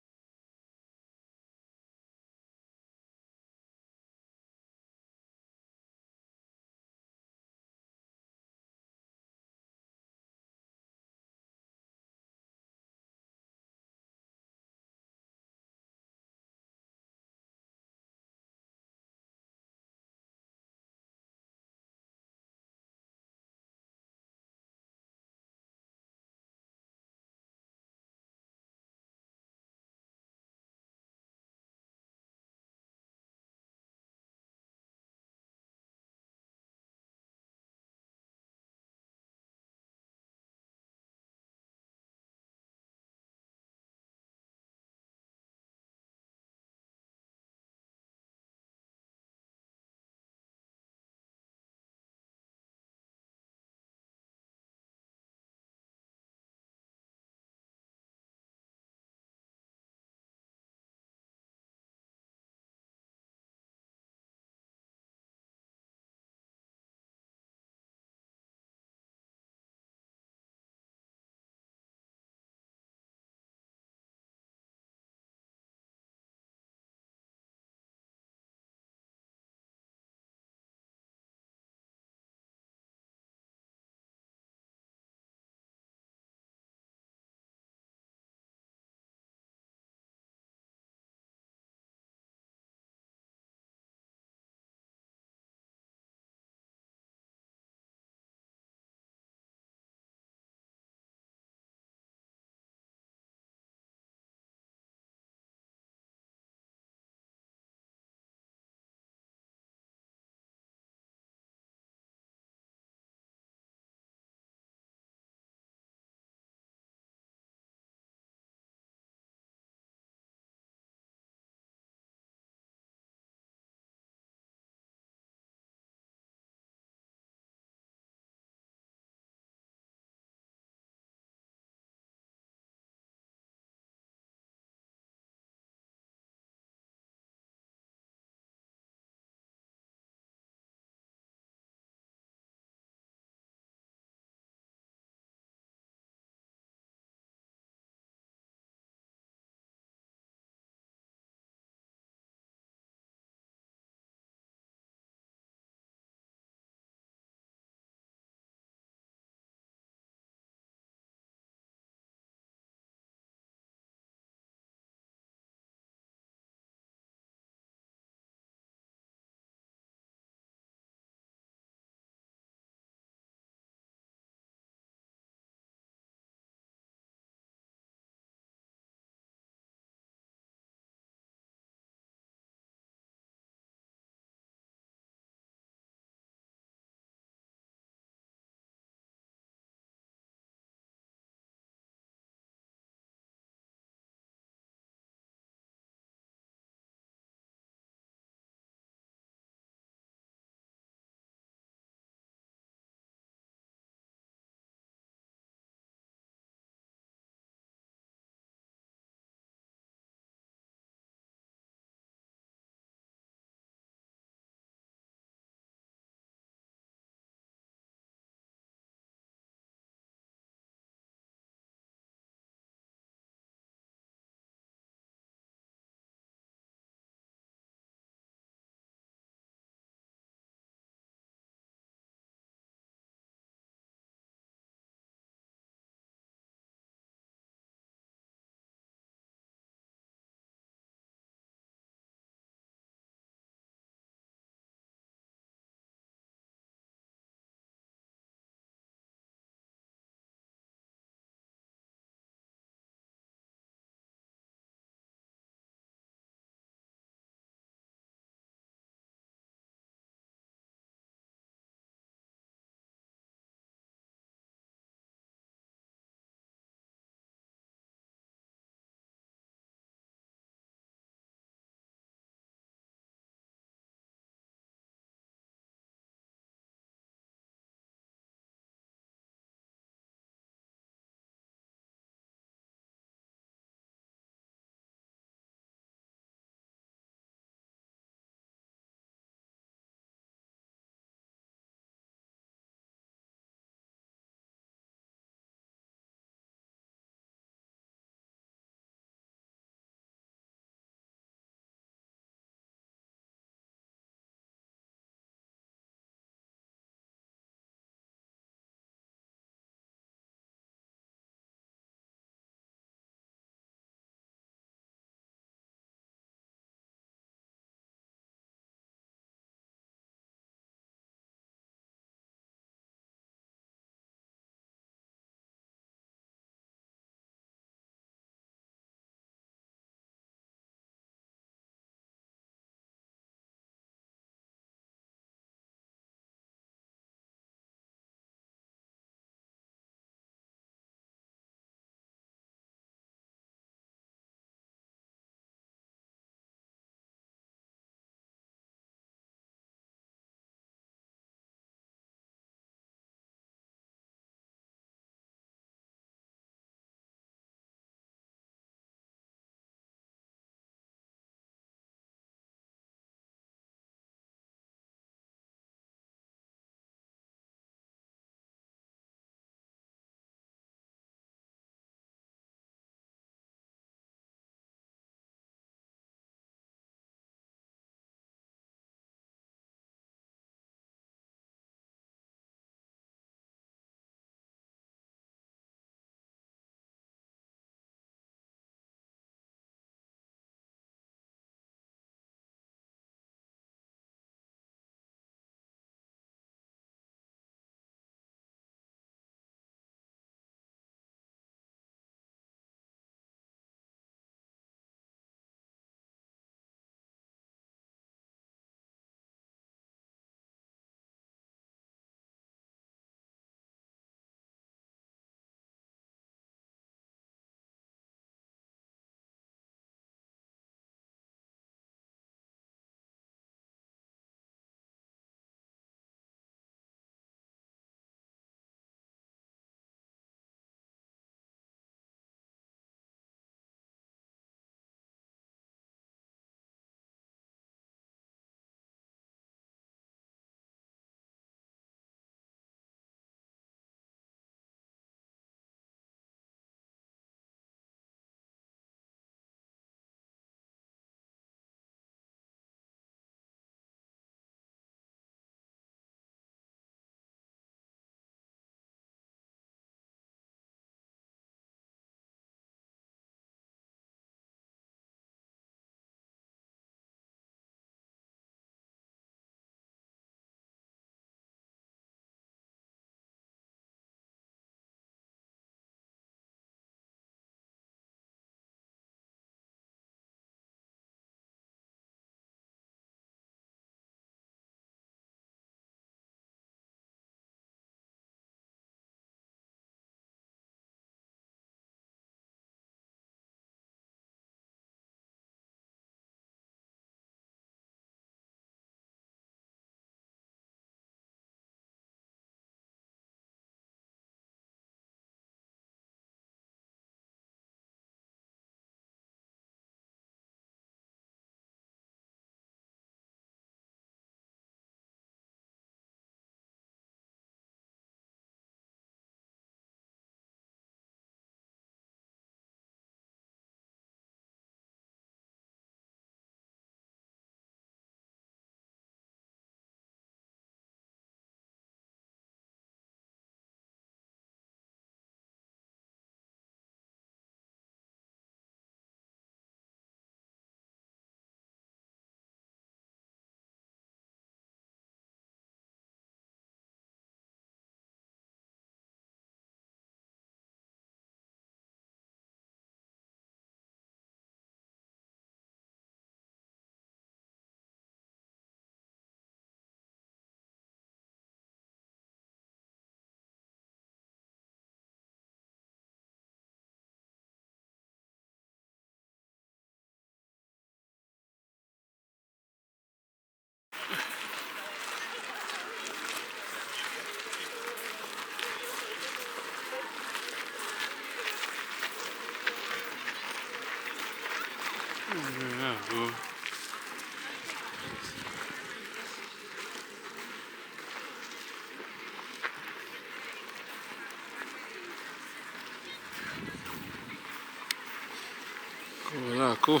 Kou.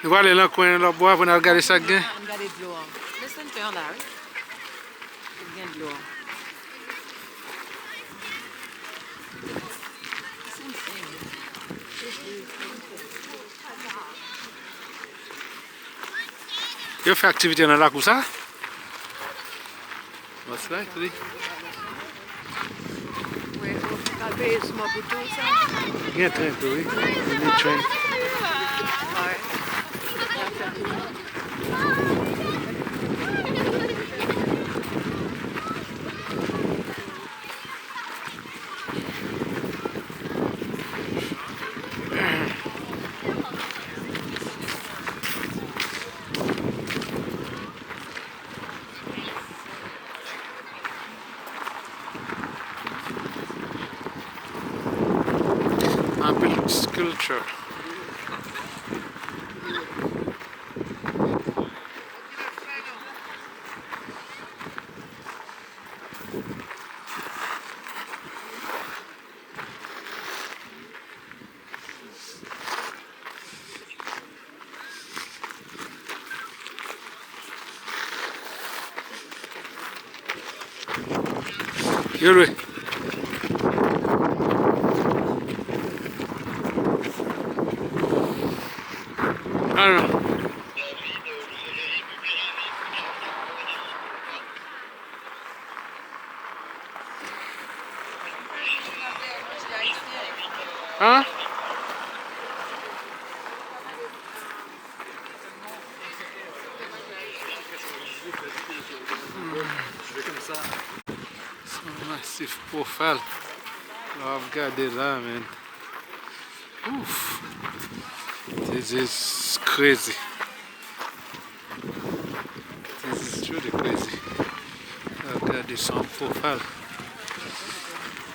Nou prale nan kwen lòt bò a pou n al gade sa k gen. Ann gade dlo an. Lè sentè an la, wi. Gen dlo an. Yo fè aktivite nan lakou sa? Most likely. Wi, ou ka peye souvan pou tou sa. Gen tren tou, wi. Gen tren. Wi. Anpil sculpture. Yo lwe. Ah non. Hein? Se yon masif pwofal. Lè w ap gade la, men. Ouf. This is crazy. This is truly crazy. Lè w ap gade, se yon pwofal.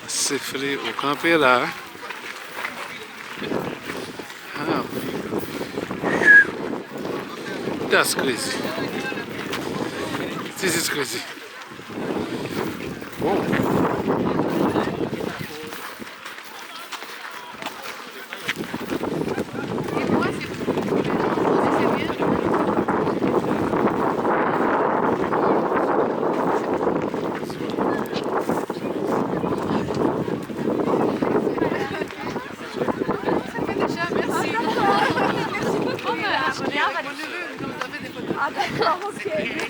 Safely ou kanpe la. Ah. That's crazy. This is crazy. Wow. Ah, d'accord, ok.